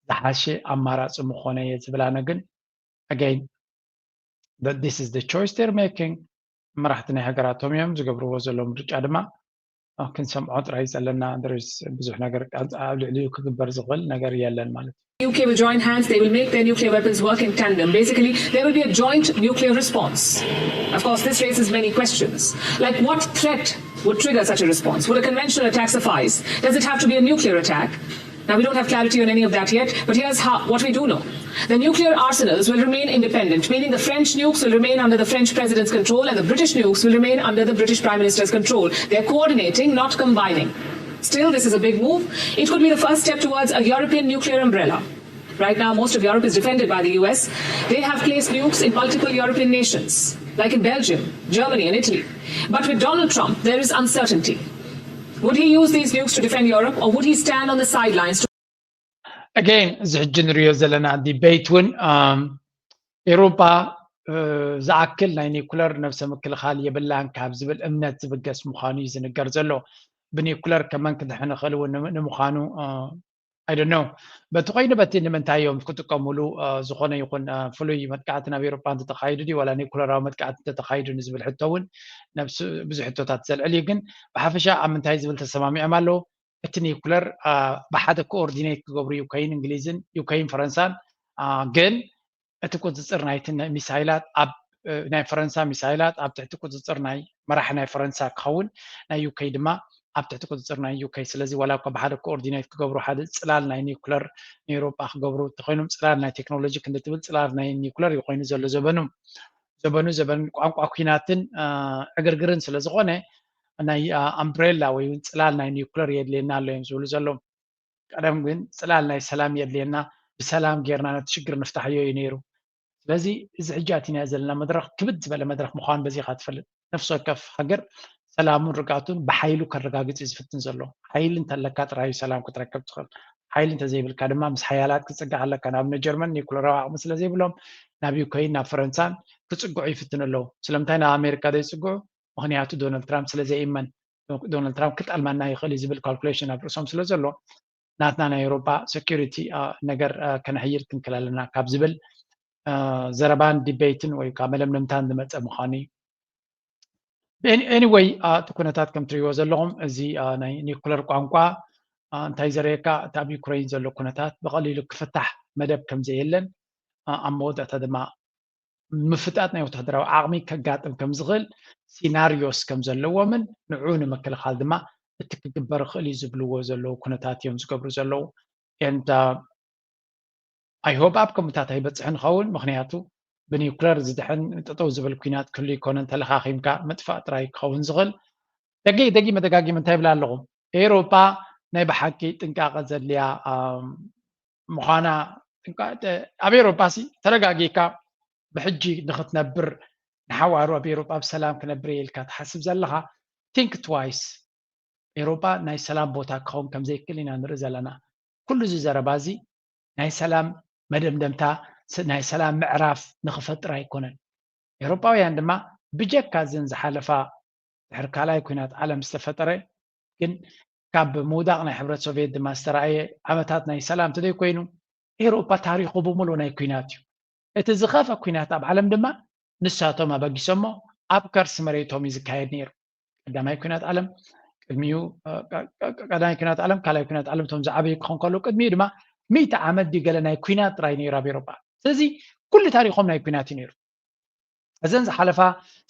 ዝሓሸ ኣማራፂ ምኾነ እየ ዝብል። ኣነ ግን again that this is the choice they're making። መራሕቲ ናይ ሃገራቶም እዮም ዝገብርዎ ዘለዉ ምርጫ ድማ ክንሰምዖ ጥራይ ዘለና። ብዙሕ ነገር ኣብ ልዕሊኡ ክግበር ዝኽእል ነገር የለን ማለት እዩ። U K will join hands, they will make their nuclear weapons work in tandem. Basically, there will be a joint nuclear response. Of course, this raises many questions. Like, what threat would trigger such a response? Would a conventional attack suffice? Does it have to be a nuclear attack? Now, we don't have clarity on any of that yet, but here's how, what we do know. The nuclear arsenals will remain independent, meaning the French nukes will remain under the French president's control and the British nukes will remain under the British prime minister's control. They're coordinating, not combining. Still, this is a big move. It could be the first step towards a European nuclear umbrella. Right now, most of Europe is defended by the U S. They have placed nukes in multiple European nations, like in Belgium, Germany, and Italy. But with Donald Trump, there is uncertainty. Would he use these nukes to defend Europe, or would he stand on the sidelines to Again, እዚ ሕጂ ንሪኦ ዘለና ዲቤት እውን ኤሮፓ ዝኣክል ናይ ኒኩለር ነብሰ ምክልኻል የብላን ካብ ዝብል እምነት ዝብገስ ምዃኑ እዩ ዝንገር ዘሎ። ብኒኩለር ከመን ክድሕን ይኽእል እውን ንምዃኑ I don't know። በቲ ኮይኑ በቲ ንምንታይ እዮም ክጥቀሙሉ ዝኾነ ይኹን ፍሉይ መጥቃዕቲ ናብ ኤሮፓ እንተተኻይዱ ድዩ ዋላ ኒኩለራዊ መጥቃዕቲ እንተተኻይዱ ንዝብል ሕቶ እውን ብዙሕ ሕቶታት ዘልዕል እዩ። ግን ብሓፈሻ ኣብ ምንታይ ዝብል ተሰማሚዖም ኣለዉ? እቲ ኒኩለር ብሓደ ኮኦርዲኔት ክገብሩ ዩከይን እንግሊዝን ዩከይን ፈረንሳን ግን እቲ ቁፅፅር ናይቲ ሚሳይላት ኣብ ናይ ፈረንሳ ሚሳይላት ኣብ ትሕቲ ቁፅፅር ናይ መራሒ ናይ ፈረንሳ ክኸውን ናይ ዩከይ ድማ ኣብ ትሕቲ ቁፅፅር ናይ ዩከይ። ስለዚ ዋላ እኳ ብሓደ ኮኦርዲኔት ክገብሩ ሓደ ፅላል ናይ ኒኩለር ንኤሮጳ ክገብሩ እንተኮይኖም ፅላል ናይ ቴክኖሎጂ ክንዲ ትብል ፅላል ናይ ኒኩለር እዩ ኮይኑ ዘሎ ዘበኑ ዘበኑ ዘበን ቋንቋ ኩናትን ዕግርግርን ስለ ዝኾነ ናይ ኣምብሬላ ወይ እውን ፅላል ናይ ኒኩለር የድልየና ኣሎ እዮም ዝብሉ ዘለዉ። ቀደም ግን ፅላል ናይ ሰላም የድልየና ብሰላም ጌርና ነቲ ሽግር ንፍታሕዮ እዩ ነይሩ። ስለዚ እዚ ሕጂ ኣቲናዮ ዘለና መድረኽ ክብድ ዝበለ መድረኽ ምዃኑ በዚ ኢኻ ትፈልጥ። ነፍሲ ወከፍ ሃገር ሰላሙን ርግኣቱን ብሓይሉ ከረጋግፅ እዩ ዝፍትን ዘሎ። ሓይሊ እንተለካ ጥራይ እዩ ሰላም ክትረክብ ትኽእል። ሓይሊ እንተዘይብልካ ድማ ምስ ሓያላት ክፅጋዕ ኣለካ። ንኣብነት ጀርመን ኒኩለራዊ ዓቕሚ ስለዘይብሎም ናብ ዩክሬን ናብ ፈረንሳን ክፅግዑ ይፍትኑ ኣለዉ። ስለምንታይ ናብ ኣሜሪካ ዘይፅግዑ? ምኽንያቱ ዶናልድ ትራምፕ ስለዘይእመን። ዶናልድ ትራምፕ ክጠልመና ይኽእል እዩ ዝብል ካልኩሌሽን ኣብ ርእሶም ስለ ዘሎ ናትና ናይ ኤውሮጳ ሴኩሪቲ ነገር ከነሕይል ክንክእል ኣለና ካብ ዝብል ዘረባን ዲቤይትን ወይ ከዓ መለምለምታን ዝመፀ ምዃኑ እዩ። ኤኒወይ እቲ ኩነታት ከም ትሪእዎ ዘለኹም እዚ ናይ ኒኩለር ቋንቋ እንታይ ዘርእየካ እቲ ኣብ ዩክሬን ዘሎ ኩነታት ብቐሊሉ ክፍታሕ መደብ ከም ዘየለን ኣብ መወዳእታ ድማ ምፍጣጥ ናይ ወታደራዊ ዓቕሚ ከጋጥም ከም ዝኽእል ሲናሪዮስ ከም ዘለዎምን ንዑ ንምክልኻል ድማ እቲ ክግበር ይኽእል እዩ ዝብልዎ ዘለዉ ኩነታት እዮም ዝገብሩ ዘለዉ። And I hope ኣብ ከምታት ኣይበፅሕን ይኸውን፣ ምክንያቱ ብኒውክለር ዝድሕን ጠጠው ዝብል ኩናት ክህሉ ይኮነን፣ ተለኻኺምካ ምጥፋእ ጥራይ ክኸውን ዝኽእል። ደጊ ደጊ መደጋጊም እንታይ ይብላ ኣለኹም? ኤውሮጳ ናይ ብሓቂ ጥንቃቐ ዘድልያ ምዃና፣ ኣብ ኤውሮጳ ሲ ተረጋጊካ ብሕጂ ንክትነብር፣ ንሓዋሩ ኣብ ኤውሮጳ ብሰላም ክነብር እየ ኢልካ ትሓስብ ዘለኻ፣ think twice። ኤውሮጳ ናይ ሰላም ቦታ ክኸውን ከም ዘይክእል ኢና ንርኢ ዘለና። ኩሉ እዚ ዘረባ እዚ ናይ ሰላም መደምደምታ፣ ናይ ሰላም ምዕራፍ ንክፈጥር ኣይኮነን። ኤውሮጳውያን ድማ ብጀካ እዘን ዝሓለፋ ድሕሪ ካልኣይ ኩናት ዓለም ዝተፈጠረ፣ ግን ካብ ምውዳቕ ናይ ሕብረት ሶቪየት ድማ ዝተረኣየ ዓመታት ናይ ሰላም ተዘይኮይኑ፣ ኤውሮጳ ታሪኹ ብምሉእ ናይ ኩናት እዩ። እቲ ዝኸፈ ኩናት ኣብ ዓለም ድማ ንሳቶም ኣበጊሶሞ ኣብ ከርሲ መሬቶም እዩ ዝካየድ ነይሩ። ቀዳማይ ኩናት ዓለም፣ ቅድሚኡ ቀዳማይ ኩናት ዓለም፣ ካልኣይ ኩናት ዓለም እቶም ዝዓበዩ ክኾን ከሎ፣ ቅድሚኡ ድማ ሚእቲ ዓመት ድዩ ገለ ናይ ኩናት ጥራይ ነይሩ ኣብ ኤውሮጳ። ስለዚ ኩሉ ታሪኾም ናይ ኩናት እዩ ነይሩ። እዘን ዝሓለፋ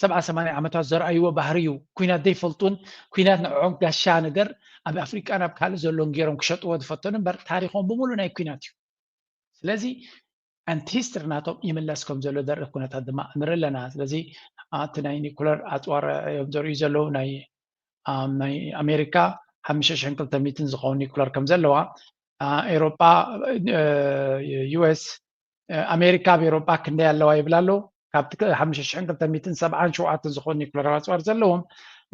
ሰብዓ ሰማንያ ዓመታት ዘርኣይዎ ባህሪ እዩ። ኩናት ዘይፈልጡን ኩናት ንዕኦም ጋሻ ነገር ኣብ ኣፍሪቃን ኣብ ካልእ ዘሎን ገይሮም ክሸጥዎ ዝፈተኑ እምበር ታሪኾም ብምሉእ ናይ ኩናት እዩ። ስለዚ ኣንቲ ሂስትሪ ናቶም ይምለስ ከም ዘሎ ዘርኢ ኩነታት ድማ ንርኢ ኣለና። ስለዚ እቲ ናይ ኒኩለር ኣፅዋር እዮም ዘርእዩ ዘለዉ። ናይ ኣሜሪካ ሓሙሽተ ሽሕን ክልተ ሚእትን ዝኸውን ኒኩለር ከም ዘለዋ፣ ኤሮጳ፣ ዩኤስ፣ ኣሜሪካ ኣብ ኤሮጳ ክንደይ ኣለዋ ይብል ኣሎ። ካብቲ ሓሙሽተ ሽሕን ክልተ ሚእትን ሰብዓን ሸውዓተን ዝኾኑ ኒኩለራዊ ኣፅዋር ዘለዎም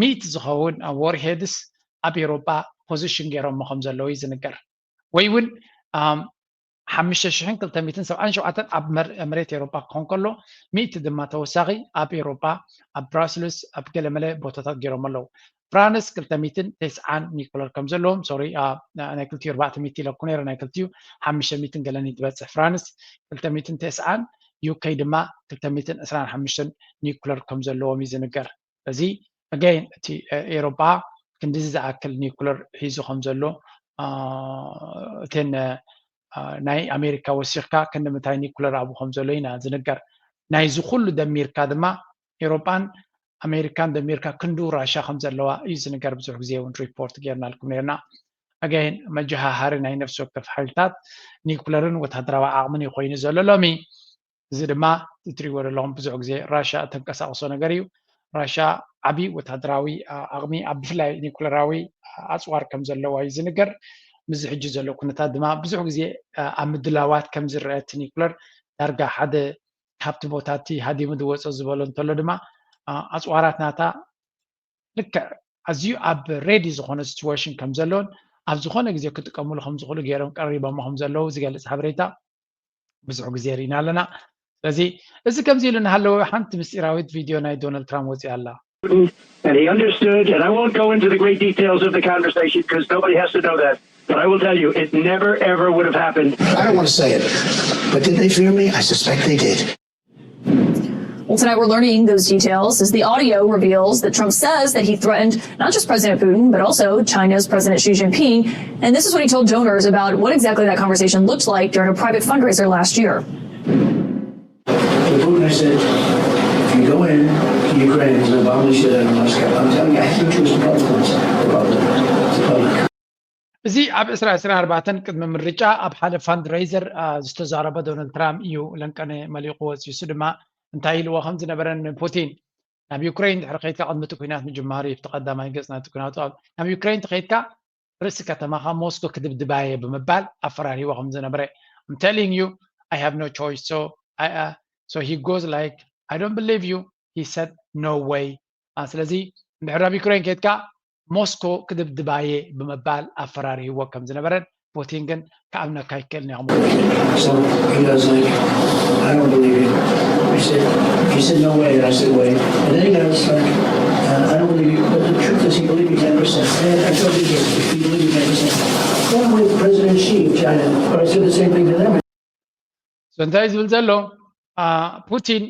ሚእቲ ዝኸውን ዋርሄድስ ኣብ ኤሮጳ ፖዚሽን ገይሮሞ ከም ዘለዉ እዩ ዝንገር። ወይ እውን ሓሙሽተ ሽሕን ክልተ ሚእትን ሰብዓን ሸውዓተን ኣብ መሬት ኤሮጳ ክኾን ከሎ፣ ሚእቲ ድማ ተወሳኺ ኣብ ኤሮጳ፣ ኣብ ብራስልስ፣ ኣብ ገለመለ ቦታታት ገይሮም ኣለዉ። ፍራንስ ክልተ ሚእትን ተስዓን ኒኩለር ከም ዘለዎም፣ ሶሪ፣ ናይ ክልቲኡ ኣርባዕተ ሚእቲ ኢለኩ ነይረ፣ ናይ ክልቲኡ ሓሙሽተ ሚእትን ገለን እዩ ትበፅሕ ፍራንስ። ክልተ ሚእትን ተስዓን፣ ዩኬ ድማ ክልተ ሚእትን ዕስራን ሓሙሽተን ኒኩለር ከም ዘለዎም እዩ ዝንገር። እዚ ኣገይን እቲ ኤሮጳ ክንዲዚ ዝኣክል ኒኩለር ሒዙ ከም ዘሎ፣ እተን ናይ ኣሜሪካ ወሲኽካ ክንዲ ምንታይ ኒኩለር ኣብኡ ከም ዘሎ ኢና ዝንገር። ናይዚ ኩሉ ደሚርካ ድማ ኤሮጳን ኣሜሪካን ደሚርካ ክንዱ ራሻ ከም ዘለዋ እዩ ዝንገር። ብዙሕ ግዜ እውን ሪፖርት ጌርናልኩም ነርና። ኣገይን መጀሃሃሪ ናይ ነፍሲ ወከፍ ሓይልታት ኒኩለርን ወታደራዊ ዓቕምን እዩ ኮይኑ ዘሎ ሎሚ። እዚ ድማ እትሪእዎ ዘለኹም ብዙሕ ግዜ ራሻ እተንቀሳቕሶ ነገር እዩ። ራሻ ዓቢ ወታደራዊ ዓቕሚ ኣብ ብፍላይ ኒኩለራዊ ኣፅዋር ከም ዘለዋ እዩ ዝንገር። ምስዚ ሕጂ ዘሎ ኩነታት ድማ ብዙሕ ግዜ ኣብ ምድላዋት ከም ዝረአ እቲ ኒኩለር ዳርጋ ሓደ ካብቲ ቦታ እቲ ሃዲሙ ዝወፀ ዝበሎ እንተሎ ድማ ኣፅዋራት ናታ ልክዕ ኣዝዩ ኣብ ሬዲ ዝኾነ ሲቹዌሽን ከም ዘሎን ኣብ ዝኾነ ግዜ ክጥቀምሉ ከም ዝኽእሉ ገይሮም ቀሪቦሞ ከም ዘለዉ ዝገልፅ ሓበሬታ ብዙሕ ግዜ ርኢና ኣለና። ስለዚ እዚ ከምዚ ኢሉ እናሃለወ ሓንቲ ምስጢራዊት ቪድዮ ናይ ዶናልድ ትራምፕ ወፂኣ ኣላ። And he understood, and I won't go into the great details of the conversation because nobody has to know that. But I will tell you, it never ever would have happened. I don't want to say it, but did they fear me? I suspect they did. Well, tonight we're learning those details as the audio reveals that Trump says that he threatened not just President Putin, but also China's President Xi Jinping. And this is what he told donors about what exactly that conversation looked like during a private fundraiser last year. To Putin, I said, if you go in to Ukraine, there's a bomb the shit out of Moscow. I'm telling you, I have no choice but to public. It's public. እዚ ኣብ ዕስራ ዕስራን ኣርባዕተን ቅድሚ ምርጫ ኣብ ሓደ ፋንድሬዘር ዝተዛረበ ዶናልድ ትራምፕ እዩ ለንቀነ መሊቑ ወፂኡ። እሱ ድማ እንታይ ኢልዎ ከም ዝነበረ ንፑቲን ናብ ዩክሬን ድሕሪ ከይድካ ቅድሚ እቲ ኩናት ምጅማሩ እዩ፣ እቲ ቀዳማይ ገፅ ናይቲ ኩናት ኣብ ናብ ዩክሬን ተኸይድካ ርእሲ ከተማኻ ሞስኮ ክድብድባየ ብምባል ኣፈራሪዎ ከም ዝነበረ I'm telling you I have no choice so I, uh, so he goes like I don't believe you he said no way ስለዚ እንድሕር ናብ ዩክሬን ከይድካ ሞስኮ ክድብድባየ ብምባል ኣፈራሪህዎ ከም ዝነበረን ፑቲን ግን ክኣምነካ ኣይክእልን እየ ክምሉ So he goes like, I don't believe you. He said, he said, no way. And I said, wait. And then he goes like, uh, I don't believe you. But the truth is, he believed me ten percent. And I told you this, he believed me ten percent. Then I'm with President Xi of China, but I said the same thing to them. So እንታይ ዝብል ዘሎ ፑቲን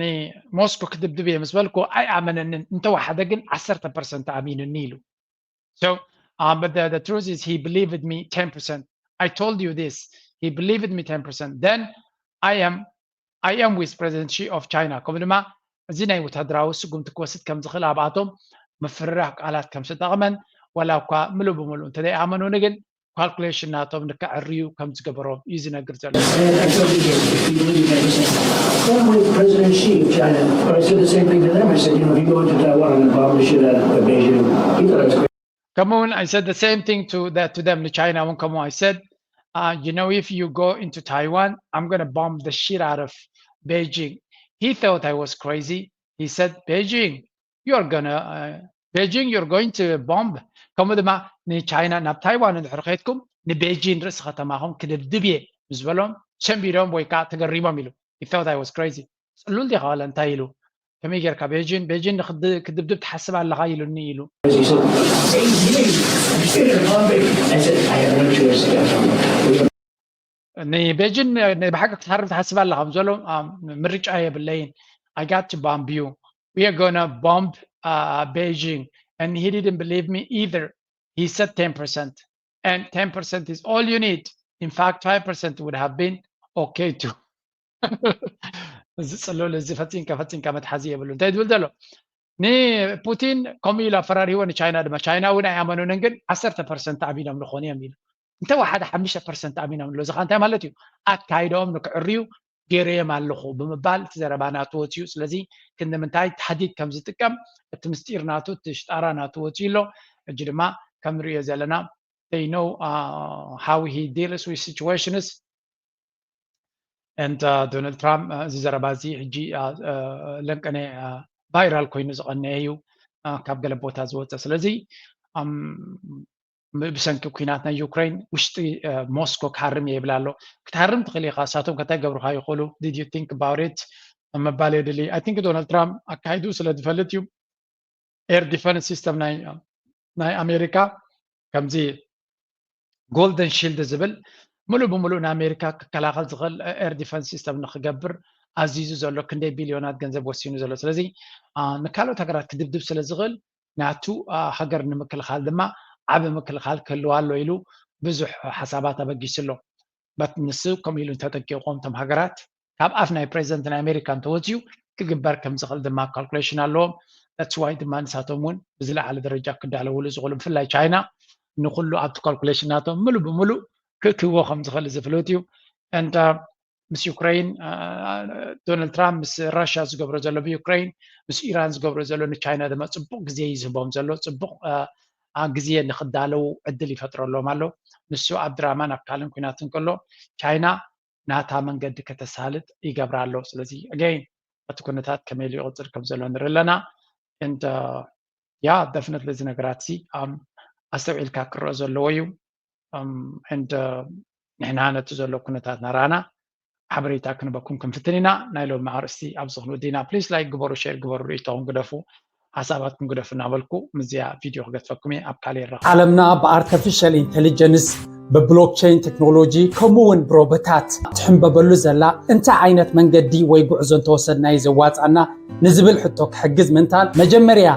ንሞስኮ ክድብድብ እየ ምስ በልኩ ኣይኣመነንን፣ እንተወሓደ ግን ዓሰርተ ፐርሰንት ኣሚኑኒ ኢሉ። So uh, but the, the truth is he believed me ten percent. I told you this. He believed me ten percent. Then I am I am with President Xi of China። ከምኡ ድማ እዚ ናይ ወታደራዊ ስጉምቲ ክወስድ ከም ዝኽእል ኣብኣቶም ምፍርራሕ ቃላት ከም ዝተጠቕመን ዋላ እኳ ምሉእ ብምሉእ እንተዘይኣመኑኒ ግን ካልኩሌሽን ናቶም ንከዕርዩ ከም ዝገበሮም እዩ ዝነግር ዘሎ። President Xi of China, I said the same thing to them. I said, you know, if you go into Taiwan, I'm going to bomb the shit out of Beijing. He thought I was crazy. ከምኡ እውን I said the same thing to, that, to them ንቻይና እውን ከምኡ I said, uh, you know, if you go into Taiwan, I'm going to bomb the shit out of Beijing. He thought I was crazy. He said, Beijing, you're gonna, uh, Beijing, you're going to bomb. ከምኡ ድማ ንቻይና ናብ ታይዋን እንድሕር ከይድኩም ንቤጂን ርእሲ ከተማኹም ክድብድብ እየ ምስ በሎም ሰንቢዶም ወይ ከዓ ተገሪሞም ኢሉ። He thought I was crazy. ጽሉል ዲኻ ዋላ እንታይ ኢሉ? ከመይ ጌርካ ቤጂን ቤጂን ንክድብድብ ትሓስብ ኣለኻ ኢሉኒ ኢሉ። ንቤጂን ናይ ብሓቂ ክትሃርም ትሓስብ ኣለኻ ምስ በሎም ምርጫ የብለይን። I got to bomb you. We are gonna bomb uh, Beijing. And he didn't believe me either. He said ten percent. And ten percent is all you need. In fact, five percent would have been okay too. እዚ ጽሉል እዚ ፈጺምካ ፈጺምካ መትሓዚ የብሉ። እንታይ ዝብል ዘሎ ንፑቲን ከምኡ ኢሉ ኣፈራሪህዎ ንቻይና ድማ ቻይና እውን ኣይኣመኑንን ግን ዓሰርተ ፐርሰንት ኣሚኖም ዝኾኑ እዮም ኢሉ እንተ ወሓደ ሓሙሽተ ፐርሰንት ኣሚኖም ኣሎ እዚ እንታይ ማለት እዩ ኣካይደኦም ንክዕርዩ ገይረዮም ኣለኹ ብምባል እቲ ዘረባ ናቱ ወፅዩ ስለዚ ክንዲ ምንታይ ታህዲድ ከም ዝጥቀም እቲ ምስጢር ናቱ እቲ ሽጣራ ናቱ ወፅዩ ኣሎ ሕጂ ድማ ከም ንሪኦ ዘለና they know uh, how he deals with situations and uh, Donald Trump እዚ ዘረባ እዚ ሕጂ ለንቀነ ቫይራል ኮይኑ ዝቐነየ እዩ ካብ ገለ ቦታ ዝወፀ ስለዚ ብሰንኪ ኩናት ናይ ዩክሬን ውሽጢ ሞስኮ ክሃርም እየ ይብል ኣሎ ክትሃርም ትኽእል ኢኻ እሳቶም ከታይ ገብሩካ ይኽእሉ did you think about it ምባል የድሊ I think Donald Trump ኣካይዱ ስለ ዝፈልጥ እዩ air defense system ናይ ኣሜሪካ ከምዚ golden shield ዝብል ሙሉእ ብሙሉእ ንኣሜሪካ ክከላኸል ዝኽእል air defense system ንክገብር ኣዚዙ ዘሎ ክንደይ ቢልዮናት ገንዘብ ወሲኑ ዘሎ ስለዚ ንካልኦት ሃገራት ክድብድብ ስለ ዝኽእል ናቱ ሃገር ንምክልኻል ድማ ዓቢ ምክልኻል ክህልዋ ኣሎ ኢሉ ብዙሕ ሓሳባት ኣበጊሱ ኣሎ but ንሱ ከምኡ ኢሉ እንተጠቂቖም እቶም ሃገራት ካብ ኣፍ ናይ ፕሬዚደንት ናይ ኣሜሪካ እንተወፅዩ ክግበር ከም ዝኽእል ድማ ካልኩሌሽን ኣለዎም that's why ድማ ንሳቶም እውን ብዝለዓለ ደረጃ ክዳለውሉ ዝኽእሉ ብፍላይ ቻይና ንኩሉ ኣብቲ ካልኩሌሽን ናቶም ምሉእ ብምሉእ ክእትዎ ከም ዝኽእል ዝፍለጥ እዩ and ምስ ዩክሬን ዶናልድ ትራምፕ ምስ ራሽያ ዝገብሮ ዘሎ ብዩክሬን ምስ ኢራን ዝገብሮ ዘሎ ንቻይና ድማ ፅቡቅ ግዜ እዩ ዝህቦም ዘሎ ፅቡቅ ግዜ ንክዳለው ዕድል ይፈጥረሎም ኣሎ ንሱ ኣብ ድራማን ኣብ ካልእን ኩናትን ከሎ ቻይና ናታ መንገዲ ከተሳልጥ ይገብራ ኣሎ ስለዚ again እቲ ኩነታት ከመይ ኢሉ ይቕፅል ከም ዘሎ ንርኢ ኣለና and yeah definitely እዚ ነገራት እዚ ኣስተውዒልካ ክረአ ዘለዎ እዩ and ንሕና ነቲ ዘሎ ኩነታት ናራና ሓበሬታ ክንበኩም ክንፍትን ኢና ናይ ሎም ኣርእስቲ ኣብዚ ክንወዲ ኢና please like ግበሩ share ግበሩ ርእይቶኹም ግደፉ ሓሳባትኩም ግደፉ እናበልኩ ምዝያ ቪድዮ ክገድፈኩም እየ ኣብ ካልእ ይረኸብ ዓለምና ብኣርተፊሻል ኢንቴሊጀንስ ብብሎክቸይን ቴክኖሎጂ ከምኡ እውን ብሮቦታት ትሕንበበሉ ዘላ እንታይ ዓይነት መንገዲ ወይ ጉዕዞ እንተወሰድና እዩ ዘዋፅኣና ንዝብል ሕቶ ክሕግዝ ምንታን መጀመርያ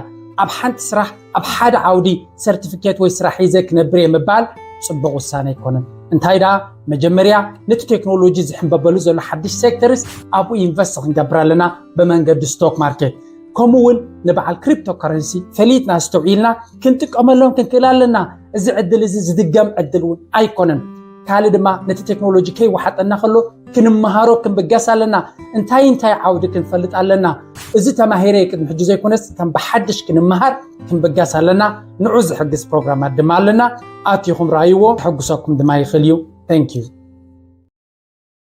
ኣብ ሓንቲ ስራሕ ኣብ ሓደ ዓውዲ ሰርቲፊኬት ወይ ስራሕ ሒዘ ክነብር እየ ምባል ፅቡቕ ውሳነ ኣይኮነን እንታይ ደኣ መጀመርያ ነቲ ቴክኖሎጂ ዝሕንበበሉ ዘሎ ሓድሽ ሴክተርስ ኣብኡ ኢንቨስት ክንገብር ኣለና ብመንገዲ ስቶክ ማርኬት ከምኡ እውን ንበዓል ክሪፕቶ ከረንሲ ፈሊጥና ኣስተውዒልና ክንጥቀመሎም ክንክእል ኣለና። እዚ ዕድል እዚ ዝድገም ዕድል እውን ኣይኮነን። ካልእ ድማ ነቲ ቴክኖሎጂ ከይወሓጠና ከሎ ክንመሃሮ ክንብገስ ኣለና። እንታይ እንታይ ዓውዲ ክንፈልጥ ኣለና። እዚ ተማሂረ ቅድሚ ሕጂ ዘይኮነስ ከም ብሓድሽ ክንመሃር ክንብገስ ኣለና። ንዑ ዝሕግዝ ፕሮግራማት ድማ ኣለና። ኣቲኹም ረኣይዎ ክሕጉሰኩም ድማ ይኽእል እዩ። Thank you።